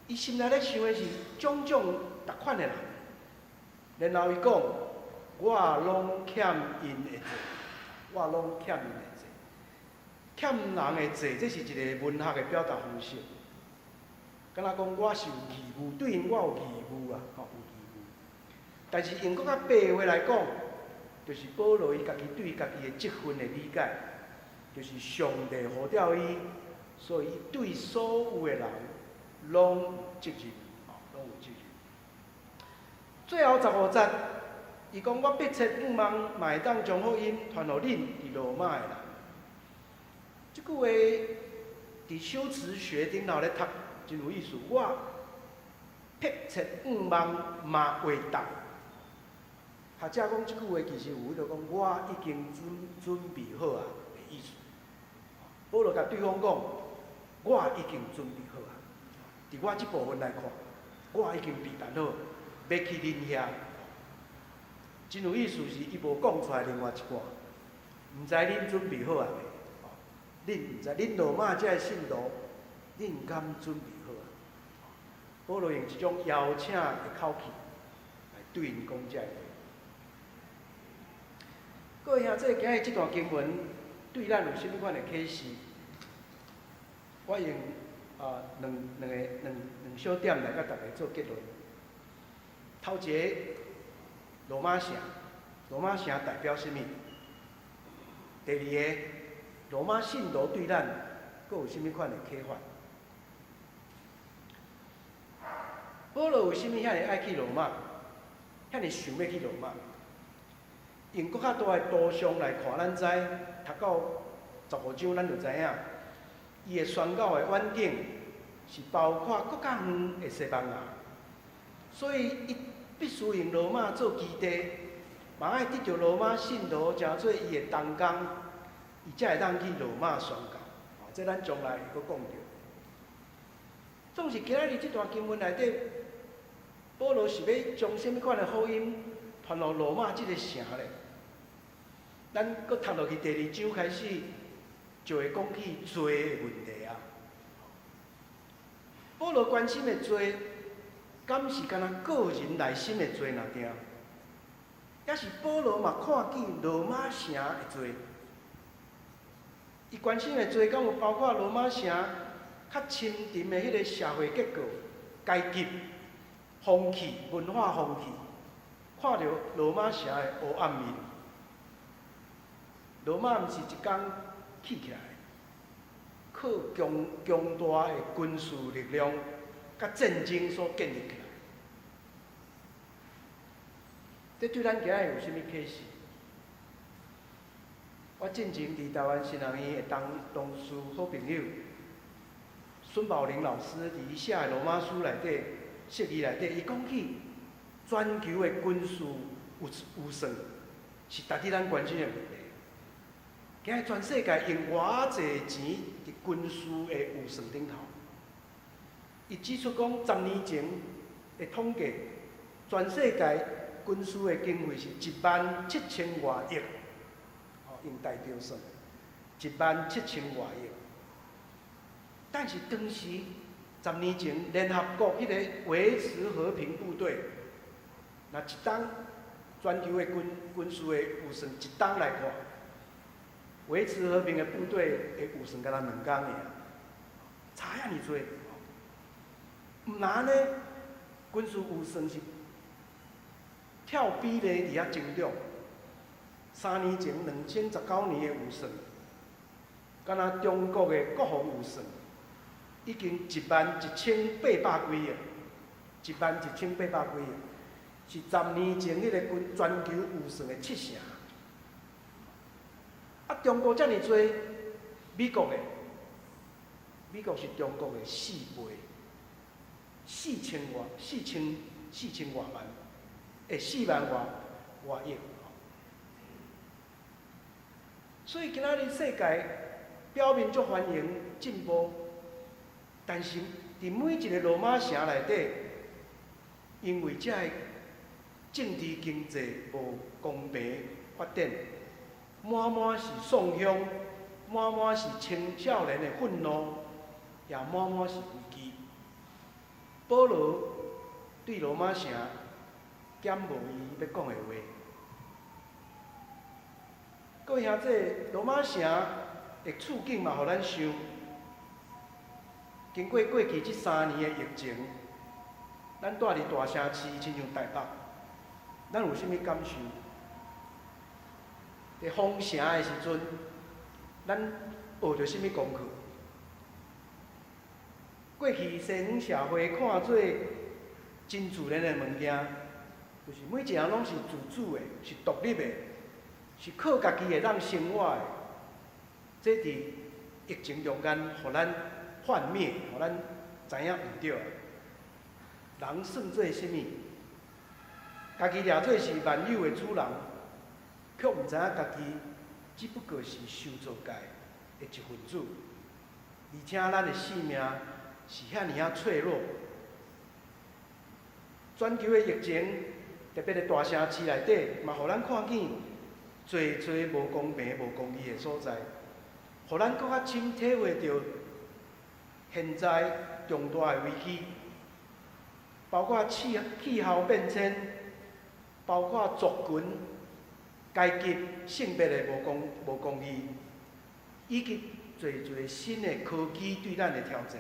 伊心內咧想的是種種逐款的人。然後伊講，我攏欠𪜶的債，我攏欠𪜶的債。欠人的債，這是一個文學的表達方式。敢若講我是有義務，對𪜶我有義務啊，吼，有義務。但是用閣較白話來講，就是保羅伊家己對家己的職分的理解，就是上帝呼召伊，所以伊對所有的人攏有責任，吼，攏有責任。最後15節，伊講我迫切向望，嘛會當將福音傳予恁佇羅馬的人。這句話佇修辭學頂頭咧讀，真有意思。我迫切向望，嘛會當。學者講這句話其實有彼個講，我已經準備好啊的意思。保羅共對方講，我已經準備好啊。佇我這部分來看，我已經備辦好，欲去恁遐。真有意思是，伊無講出來另外一半，毋知恁準備好啊未？恁毋知恁羅馬這个信徒，恁敢準備好啊？保羅用一種邀請的口氣來對𪜶講這个話。各位兄弟，今日這段經文對咱有啥物款的啟示？我用啊兩兩个兩兩小點來佮大家做結論。頭一个，羅馬城，羅馬城代表啥物？第二个，羅馬信徒對咱閣有啥物款的啟發？保羅為啥物遐爾愛去羅馬？遐爾想欲去羅馬？用閣較大的圖像來看，咱知讀到15章，咱就知影，伊的宣教的遠景是包括閣較遠的西班牙，所以伊必須用羅馬做基地，嘛愛得著羅馬信徒成做伊的同工，伊才會當去羅馬宣教。哦，這咱將來會閣講著。總是今仔日這段經文內底，保羅是欲將啥物款的福音傳予羅馬這个城咧？咱閣讀落去第二章開始，就會講起罪的問題啊。保羅關心的罪，敢是干焦個人內心的罪爾定？抑是保羅嘛看見羅馬城的罪？伊關心的罪，敢有包括羅馬城較深沉的彼个社會結構、階級風氣、文化風氣，看著羅馬城的烏暗面。羅馬毋是一工起起來，靠強強大的軍事力量，佮戰爭所建立起來。這對咱今仔日有啥物啟示？我進前佇台灣神學院的同同事好朋友孫寶玲老師，佇伊寫的羅馬書內底、釋義內底，伊講起全球的軍事預預算是值得咱關心的問題。今日全世界用偌濟錢佇軍事的預算頂頭，伊指出講，10年前的統計，全世界軍事的經費是1萬7千外億，哦，用台幣算，1萬7千外億。但是當時10年前，聯合國彼個維持和平部隊，若一冬全球的軍軍事的預算一冬來看，維持和平的部隊的預算敢若兩工爾，差遐爾濟。毋但按呢，軍事預算是跳比例佇遐增長。3年前2019年的預算，敢若中國的國防預算已經1萬1800幾億，1萬1800幾億，是10年前彼个軍全球預算的七成。啊，中國遮爾濟，美國的，美國是中國的4倍，四千外四千四千外萬，欸，4萬外外億。所以今仔日世界表面足繁榮進步，但是佇每一個羅馬城內底，因為這个政治經濟無公平發展，滿滿是喪鄉，滿滿是青少年的憤怒，也滿滿是危機。保羅對羅馬城減無伊欲講的話。各位兄弟，羅馬城的處境嘛，予咱想。經過過去這3年的疫情，咱蹛佇大城市，親像台北，咱有啥物感受？佇封城的時陣，咱學著啥物功課？過去西方社會看做真自然的物件，就是每一個人攏是自主的，是獨立的，是靠家己會當生活的。這佇疫情中間，予咱幻滅，予咱知影毋對啊。人算做啥物？家己掠做是萬有的主人，卻毋知影家己只不過是受造界的一份子，而且咱的性命是遐爾仔脆弱。全球的疫情，特別佇大城市內底，嘛予咱看見濟濟無公平、無公義的所在，予咱閣較深體會著現在重大的危機，包括氣氣候變遷，包括族群、階級、性別的無公無公義，以及濟濟新的科技對咱的挑戰。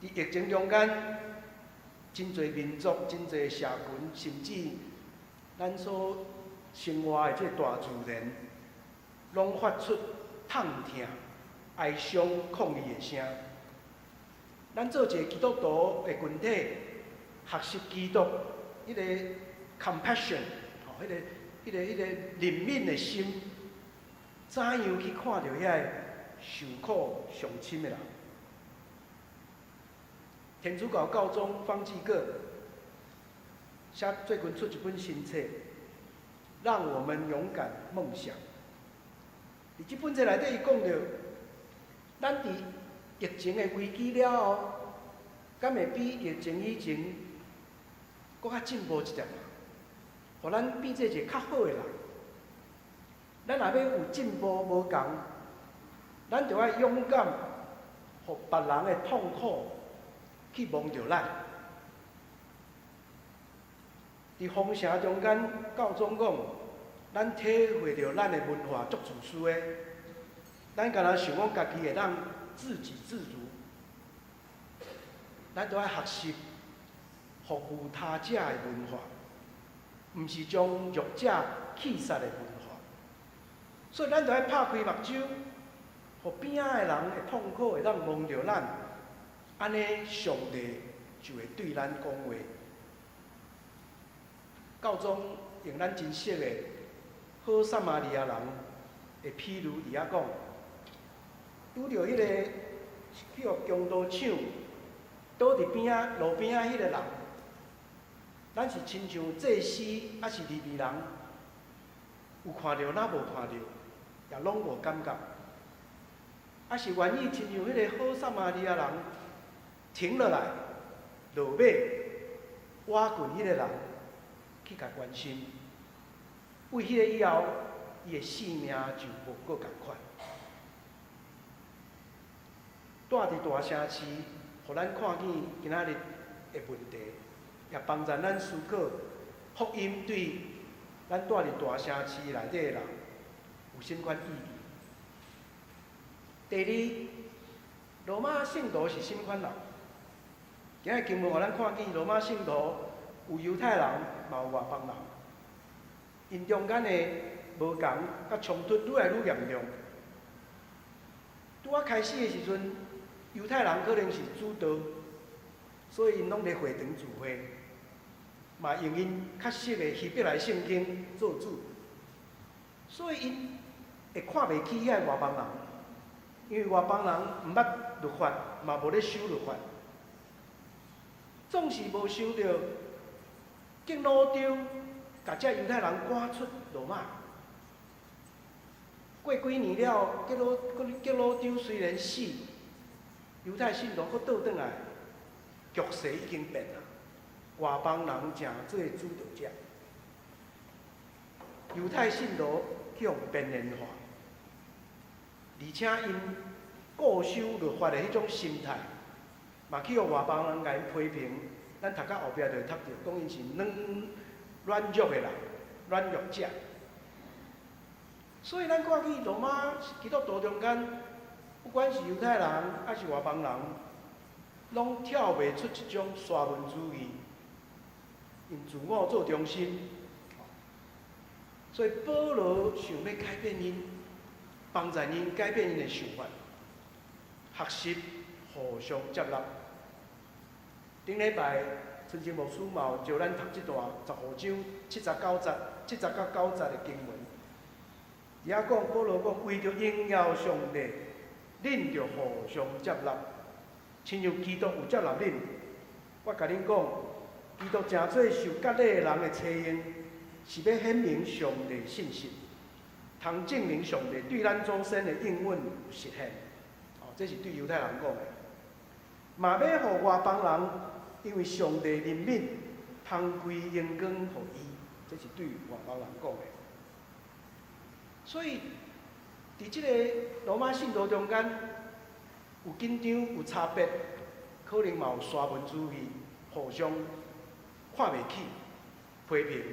佇疫情中間，真濟民族、真濟社群，甚至咱所生活的這個大自然，攏發出痛疼、哀傷、抗議的聲。咱做一個基督徒的群體，學習基督彼個 compassion，吼，彼個憐憫的心，怎樣去看著遐個受苦上深的人？天主教教宗方濟各寫最近出一本新冊，讓我們勇敢夢想。佇這本冊內底，伊講著，咱佇疫情的危機了後，敢會比疫情以前閣較進步一點仔？予咱變做一個較好的人。咱若欲有進步無仝，咱著愛勇敢，予別人的痛苦去摸著咱。佇封城中間，教宗講，咱體會著咱的文化足自私的，咱敢若想講家己會當自給自足，咱著愛學習服務他者的文化，毋是將弱者棄殺的文化。所以咱著愛拍開目睭，予邊仔的人的痛苦會當摸著咱，按呢上帝就會對咱講話。教宗用咱真熟的好撒瑪利亞人的譬喻佇遐講，拄著彼個去予強盜搶，倒佇邊仔路邊仔彼個人，咱是親像祭司抑是利未人，有看著若無看著，也攏無感覺。抑是願意親像彼個好撒瑪利亞人，停落來，落馬，倚近彼個人，去共關心。為彼個以後，伊的性命就無閣仝款。住佇大城市，予咱看見今仔日的問題，也幫助咱思考福音對咱住佇大城市內底的人有啥物款意義。第二，羅馬聖徒是啥物款人？今日經文予咱看見羅馬聖徒有猶太人，嘛有外邦人，𪜶中間的無仝佮衝突愈來愈嚴重。拄仔開始的時陣，猶太人可能是主導，所以𪜶攏佇會堂聚會，嘛用𪜶較熟的希伯來聖經做主，所以𪜶會看袂起遐個外邦人，因為外邦人毋捌律法，嘛無咧守律法，總是無想著革魯丟共這猶太人趕出羅馬。過幾年了，革魯丟雖然死，猶太信徒閣倒轉來，局勢已經變啦。外邦人成做主導者，猶太信徒去予邊緣化，而且𪜶固守律法的彼種心態，嘛去予外邦人共𪜶批評。咱讀到後壁就會讀著，講𪜶是軟弱的人，軟弱者。所以咱看見羅馬基督徒中間，不管是猶太人抑是外邦人，攏跳袂出一種沙文主義，用自我做中心。所以保羅想欲改變𪜶，幫助𪜶改變𪜶的想法，學習互相接納。頂禮拜春生牧師嘛有招咱讀這段15章79節、70到9節的經文。伊遐講，保羅講，為著榮耀上帝，恁著互相接納，親像基督有接納恁。我共恁講，基督成做受割禮的人的差役，是欲顯明上帝信實，通證明上帝對咱祖先的應允有實現。哦，這是對猶太人講的。嘛欲予外邦人，因為上帝憐憫，通歸榮光予伊，這是對外邦人講的。所以，佇這個羅馬信徒中間，有緊張，有差別，可能嘛有沙文主義，互相看袂起、批評。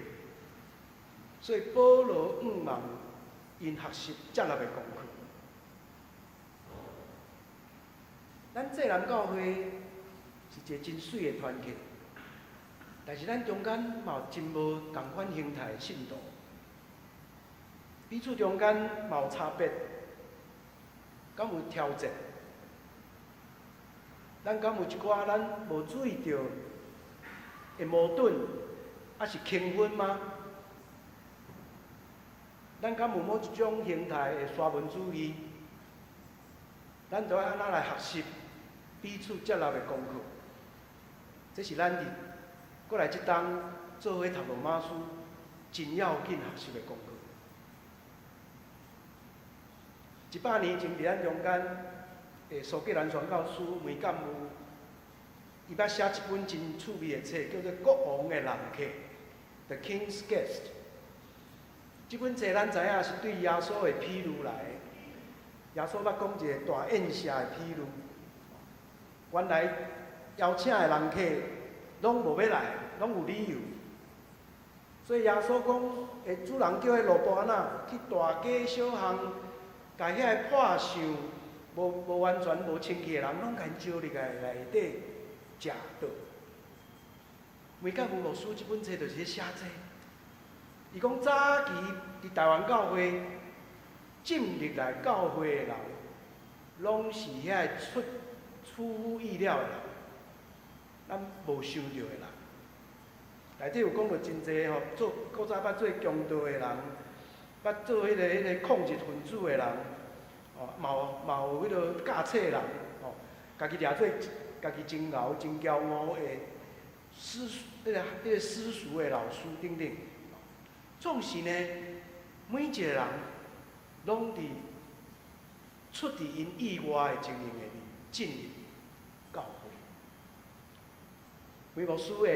所以保羅向望𪜶學習接納的功課。咱濟南教會是一个真媠的團契。但是咱中間嘛有真無仝款形態的信徒，彼此中間嘛有差別，敢有挑戰？咱敢有一寡咱無注意著的矛盾，抑是輕分嗎？咱敢有某一種形態的沙文主義？咱著愛按怎來學習彼此接納的功課？這是咱佇過來這冬做伙讀羅馬書真要緊學習的功課。100年前佇咱中間的蘇格蘭傳教師梅干姆，伊捌寫一本真趣味的冊，叫做《國王的人客》（The King's Guest）。這本冊咱知影是對耶穌的比喻來的。耶穌捌講一個大宴席的比喻，原來邀請的人客攏無欲來，攏有理由。所以耶穌講，主人叫彼奴僕按怎去大街小巷，共遐个破相、無完全無清氣的人，攏共𪜶招入來內底食桌。梅教牧師這本冊就是咧寫這個。伊講早期佇台灣教會進入來教會的人，攏是遐个出乎意料的人，咱無想著的人。內底有講著真濟吼，做古早捌做強盜的人，捌做彼個抗日分子的人，哦，嘛有彼個教冊的人，吼，家己掠做家己真𠢕真驕傲的彼個私塾的老師等等。總是呢，每一個人攏佇出佇𪜶意外的情形下面進入教會。梅牧師的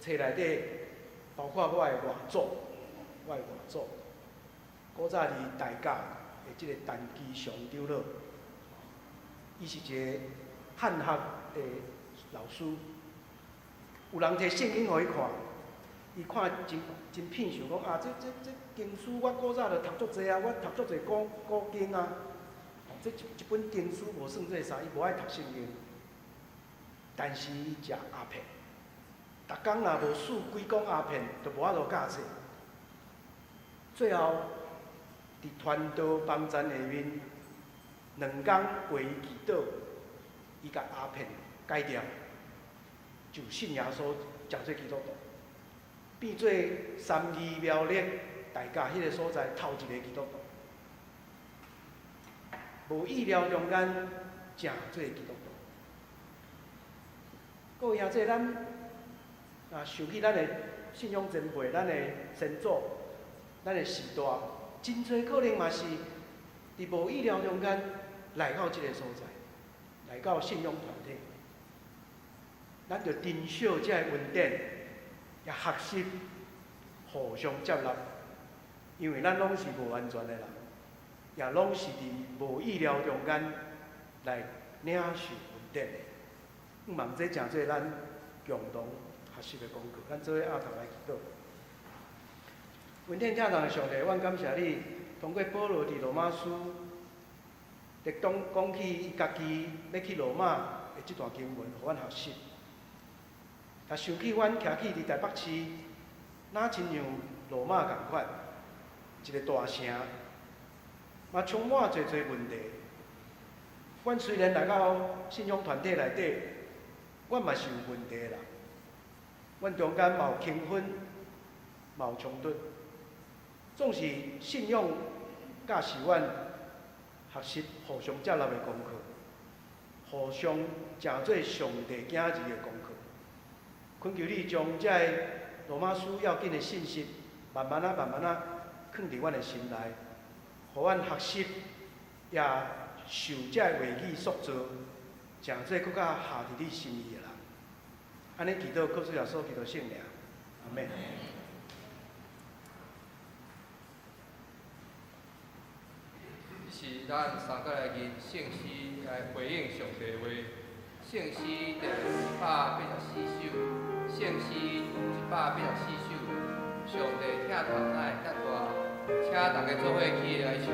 冊內底，包括我的外祖，我的外祖，古早佇大甲的這個陳基祥長老，伊是一個漢學的老師，有人提聖經予伊看，伊看真真品想講啊，這經書我古早就讀足濟啊，我讀足濟古經啊，這一本經書無算做啥，伊無愛讀聖經，但是伊食鴉片，逐工若無輸幾管鴉片，就無法度教冊。最後，佇傳道幫站下面，兩工為伊祈禱，伊共鴉片戒掉，就信耶穌，成做基督徒，變做三義苗栗大甲彼個所在頭一个基督徒。無意料中間，成做基督徒。各位兄弟，咱啊想起咱的信仰前輩、咱的先祖、咱的時代，真濟可能嘛是佇無意料中間來到這个所在，來到信仰團體。咱著珍惜這个恩典，也學習互相接納，因為咱攏是無完全的人，也攏是佇無意料中間來領受恩典的。向望這成做咱共同學習的功課，咱做伙徛頭來祈禱。恩典疼痛的上帝，阮感謝你，通過保羅佇羅馬書，特當講起伊家己欲去羅馬的這段經文，予阮學習。也想起阮徛起佇台北市，若親像羅馬仝款，一个大城，嘛充滿濟濟問題。阮雖然來到信仰團體內底，阮嘛是有問題的人，阮中間嘛有輕分，嘛有衝突。總是信仰教示阮學習互相接納的功課，互相成做上帝囝兒的功課。懇求你將這個羅馬書要緊的信息，慢慢仔、慢慢仔，囥佇阮的心內，予阮學習，也受這个話語塑造，成做閣較合佇你心意的人。按呢祈禱，靠主耶穌基督聖名，阿們。是咱三個來吟聖詩來回應上帝話。聖詩第184首，聖詩184首，上帝疼痛哪會遮大？請大家做伙起來唱。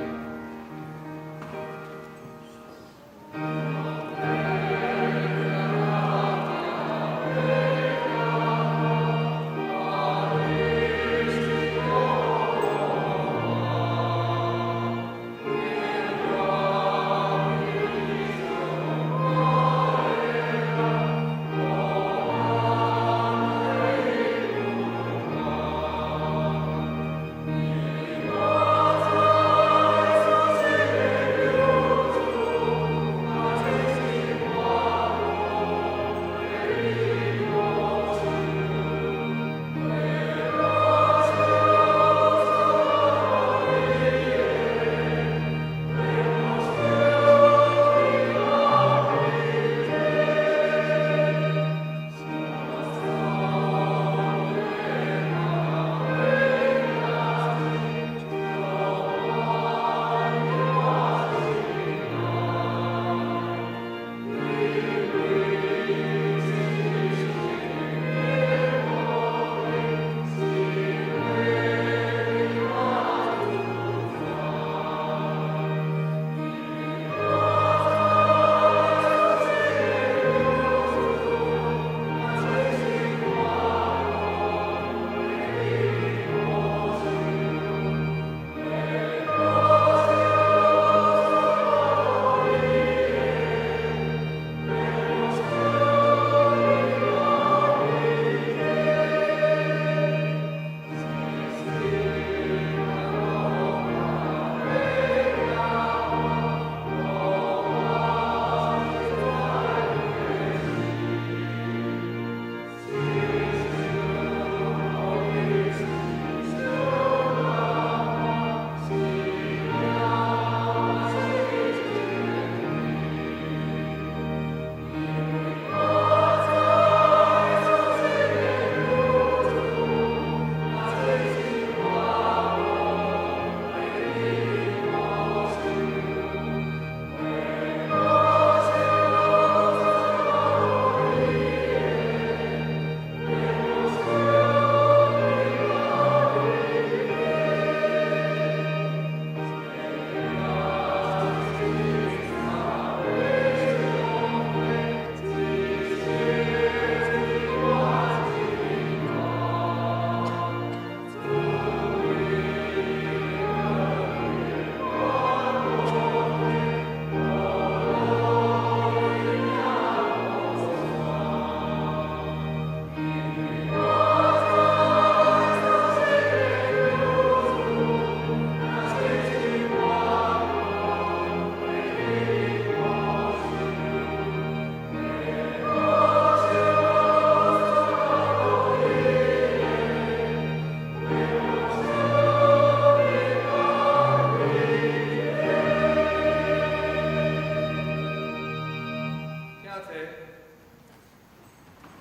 坐。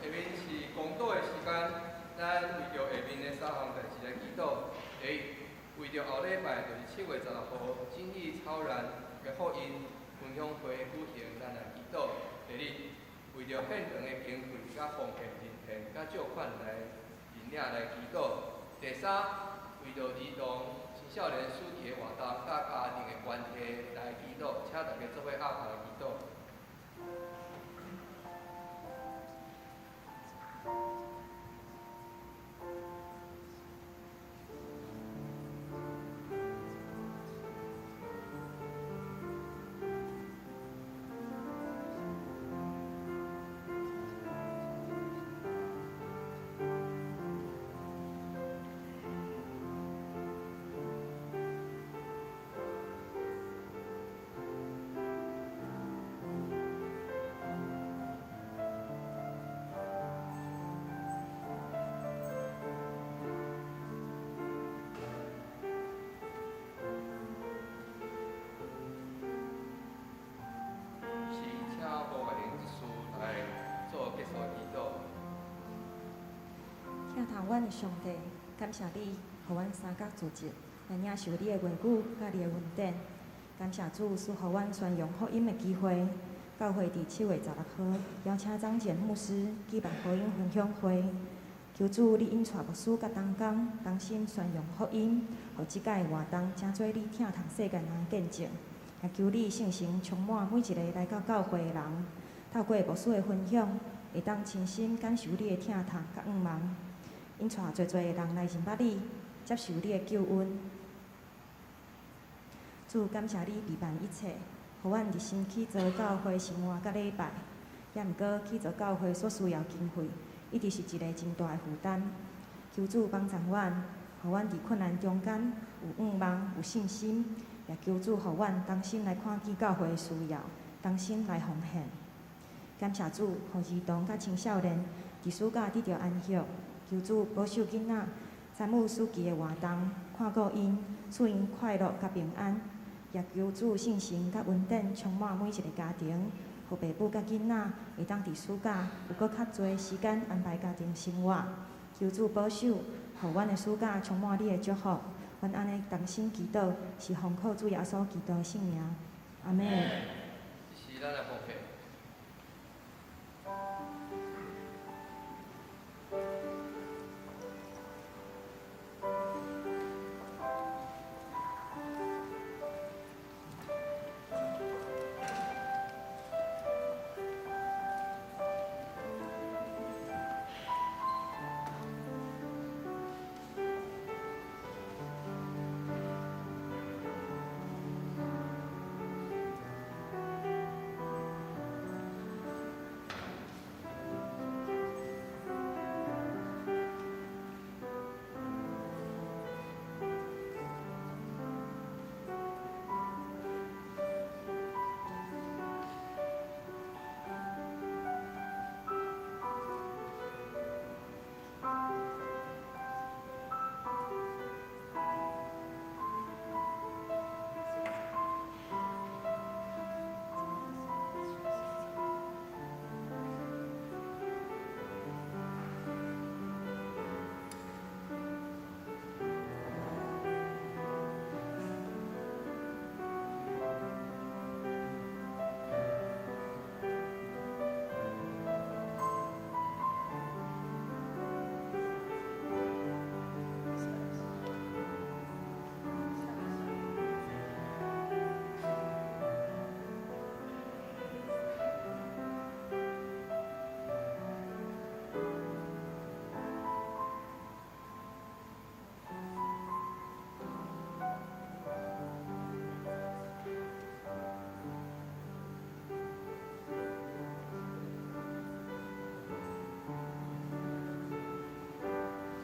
下面是公祷的时間，咱為著下面的三項代誌來祈禱。第一，為著後禮拜就是7月16號真理超然的福音分享會舉行，咱來祈禱。第二，為著現場的經費佮奉獻認獻佮借款來認領來祈禱。第三，為著兒童青少年暑期的活動佮家庭的關係來祈禱，請大家做伙阿頭來祈禱。是，請吴月玲執事來做結束祈禱。疼痛阮的上帝，感謝你，予阮三角組織來領受你的話語佮你的恩典。感謝主賜予阮宣揚福音的機會。教會佇7月16號邀請張簡牧師舉辦福音分享會。求主你引帶牧師佮同工同心宣揚福音，予這擺的活動成做你疼痛世間人的見證。也求你聖神充滿每一个來到教會的人，透過牧師的分享，會當親身感受你的疼痛佮向望，引帶濟濟的人來認捌你，接受你的救恩。主，感謝你備辦一切，予阮熱心去做教會生活佮禮拜。也毋過去做教會所需要經費，一直是一个真大的負擔。求主幫助阮，予阮佇困難中間有向望、有信心。也求主予阮同心來看見教會的需要，同心來奉獻。感謝主，予兒童佮青少年佇暑假得著安息。求主保守囡仔參與暑期的活動，看顧𪜶，賜𪜶快樂佮平安。也求主聖神佮恩典充滿每一个家庭，予爸母佮囡仔會當佇暑假有閣較濟時間安排家庭生活。求主保守，予阮的暑假充滿你的祝福。阮按呢同心祈禱，是奉靠主耶穌基督的聖名。阿們。這是咱的奉獻。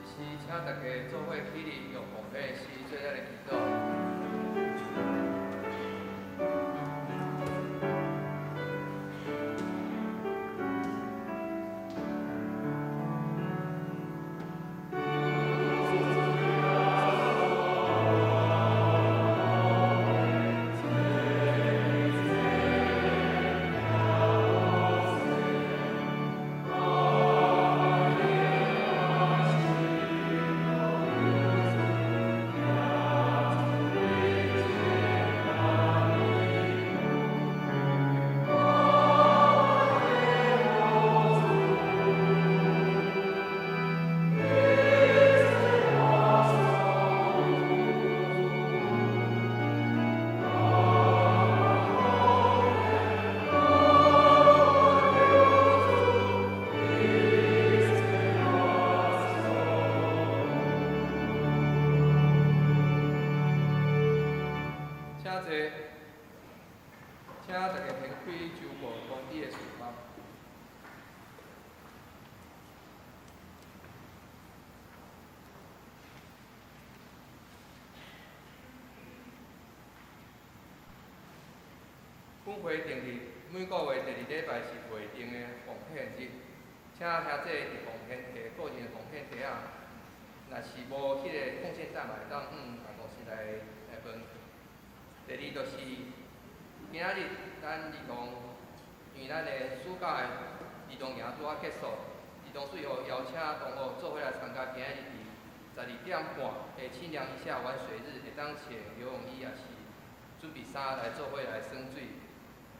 是，請大家做伙起立，用奉獻詩做咱的祈禱。主。坐，請大家掀開周報通知的書包。本會定日每個月第二禮拜是會定的奉獻日，請兄弟佇奉獻袋個人奉獻袋仔，若是無彼个奉獻袋嘛，會當辦公室來問。第二就是今仔日咱兒童，因為咱的暑假的兒童營拄仔結束，兒童最後邀請同學做伙來參加今仔日佇12點半的清涼一下玩水日，會當穿游泳衣，也是準備衫來做伙來耍水。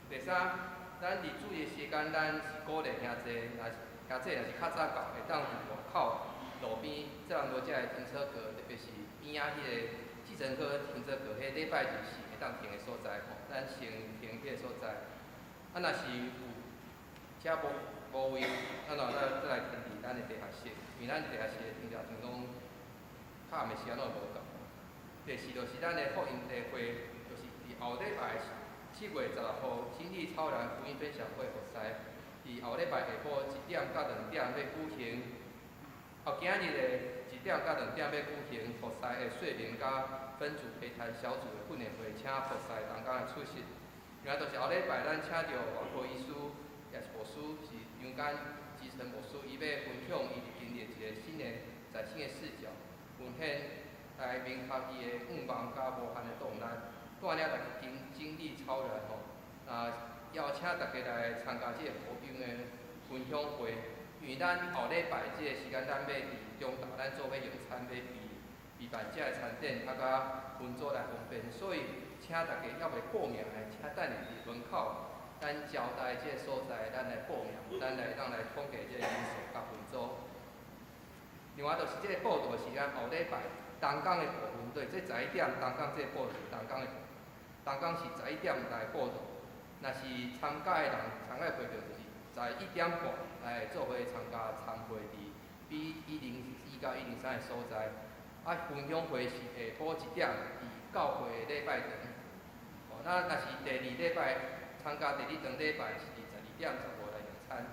第三，咱佇主日時間，咱是鼓勵兄弟，若是兄弟若是較早到，會當佇外口路邊這人無遮个停車格，特別是邊仔彼個計程車停車格，彼禮拜日是會當停的所在吼，咱先停彼个所在。啊，若是有遮無位，咱就再來停佇咱的地下室，因為咱地下室的停車場攏較暗的時間攏會無夠。第四就是咱的福音聚會，就是佇後禮拜7月16號，真理超然福音分享會服侍，佇後禮拜下晡1點到2點欲舉行。後今仔日的1點到2點欲舉行服侍的說明佮分組陪談小組的訓練會，請服侍同工來出席。另外就是後禮拜咱請著外科醫師，也是牧師，是楊簡基層牧師，伊欲分享伊佇經歷一个新的嶄新的視角，分享來明確伊的願望佮無限的動力。帶領大家經歷超然吼，啊，邀請大家來參加這个福音的分享會，因為咱後禮拜這个時間，咱欲佇中晝，咱做伙用餐，欲備辦這个餐點，啊，佮分組來方便，所以請大家猶未報名的，請等下佇門口，咱招待這个所在，咱來報名，咱來當來統計這个人數佮分組。另外就是這个報道時間，後禮拜東港的部分，對，這11點東港這个報道東港的部分。東港是11點來報到，若是參加的人參加會場就是11點半來做伙參加參會佇 B101到103的所在。啊，分享會是下晡1點佇教會禮拜堂。哦，那若是第二禮拜參加第二場禮拜是佇12點15來用餐。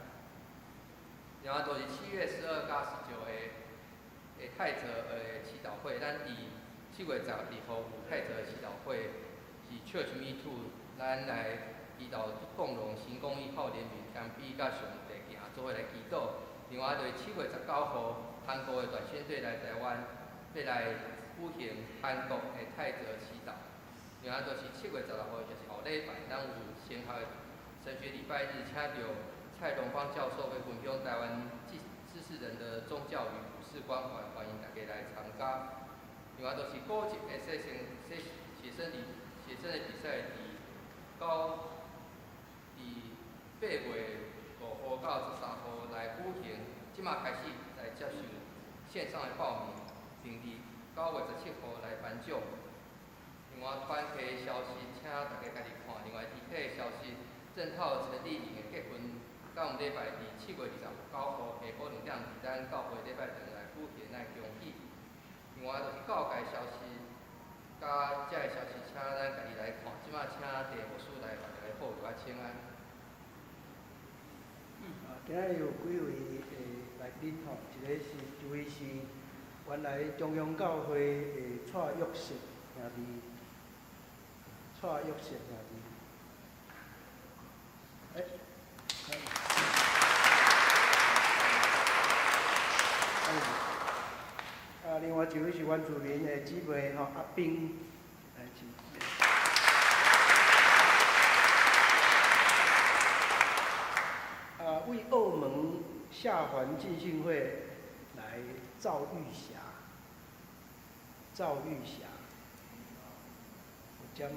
然後就是7月12到19的泰澤的祈禱會，咱佇7月12號有泰澤的祈禱會。是 Church Me Too，咱來祈禱共榮行公義好憐憫，謙卑佮上帝行做伙來祈禱。另外就是7月19號，韓國的短宣隊來台灣，欲來舉行韓國的泰澤祈禱。另外就是7月16號，就是後禮拜，咱有神學神學禮拜日，請著蔡榮芳教授欲分享台灣知識人的宗教與普世關懷，歡迎大家來參加。另外就是古籍的寫生寫寫生禮。寫生的比賽佇九佇8月5號到13號來舉行，這馬開始來接受線上的報名，並佇9月17號來頒獎。另外團體的消息，請大家家己看。另外團體的消息，鄭浩陳麗穎的結婚，今禮拜佇7月29號下晡2點，佇咱教會禮拜堂來舉行，來恭喜。另外就是教界消息。佮這个消息，請咱家己來看。這馬請鄭牧師來大家來報告請安。啊，今仔日有幾位的來賓吼，一个是一位是原來中央教會的蔡約瑟兄弟，蔡約瑟兄弟。欸啊，另外一位是原住民的姊妹吼，阿冰，來請。啊，為澳門下環浸信會來趙玉霞，趙玉霞，有遮嗎？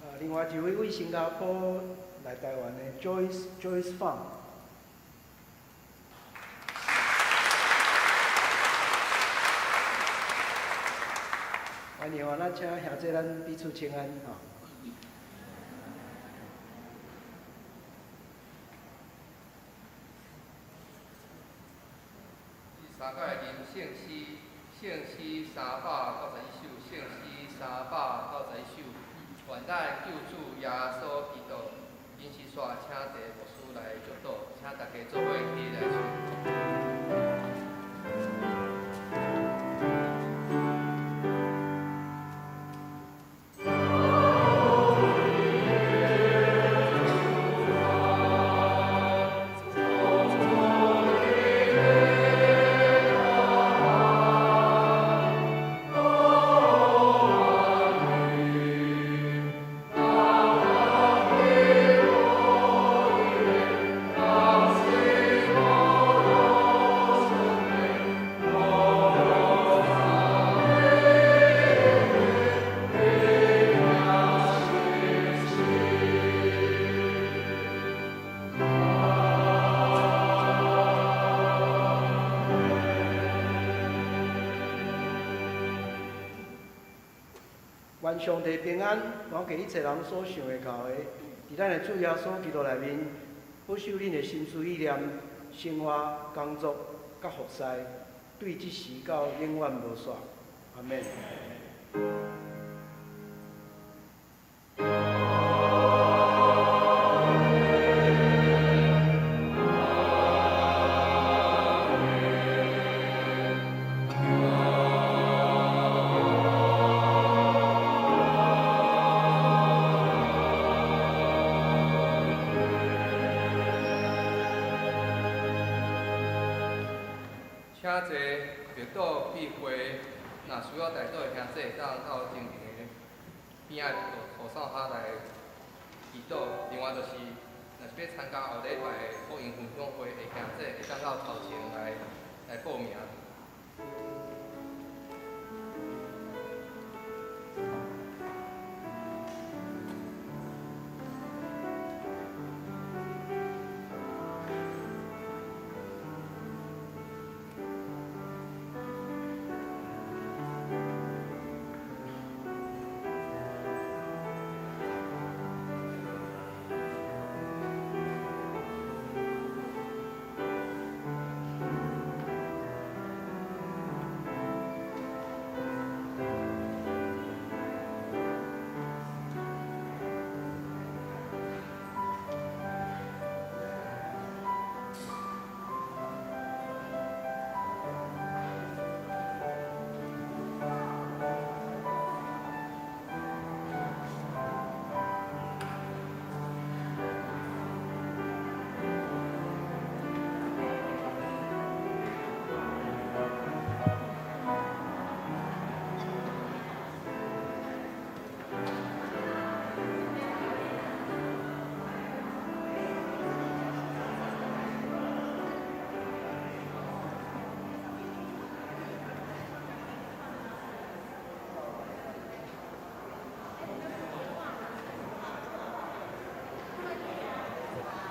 啊，另外一位為新加坡來台灣的 Joyce Fang。歡迎哦，咱請兄弟咱彼此請安吼。第三個林聖詩聖詩391首，聖詩391首，願咱救主耶穌基督，因是煞請第牧師來祝禱，請大家做伙起來唱。願上帝平安，廣過一切人所想會到的，佇咱的主耶穌基督內面，保守恁的心思意念、生活、工作、佮服侍，對這時到永遠無煞。阿們。請坐，默禱必會，若需要代禱的兄弟，會當到前面的邊仔路手下來祈禱。另外就是，若是欲參加後禮拜的福音分享會的兄弟，會當到頭前來報名。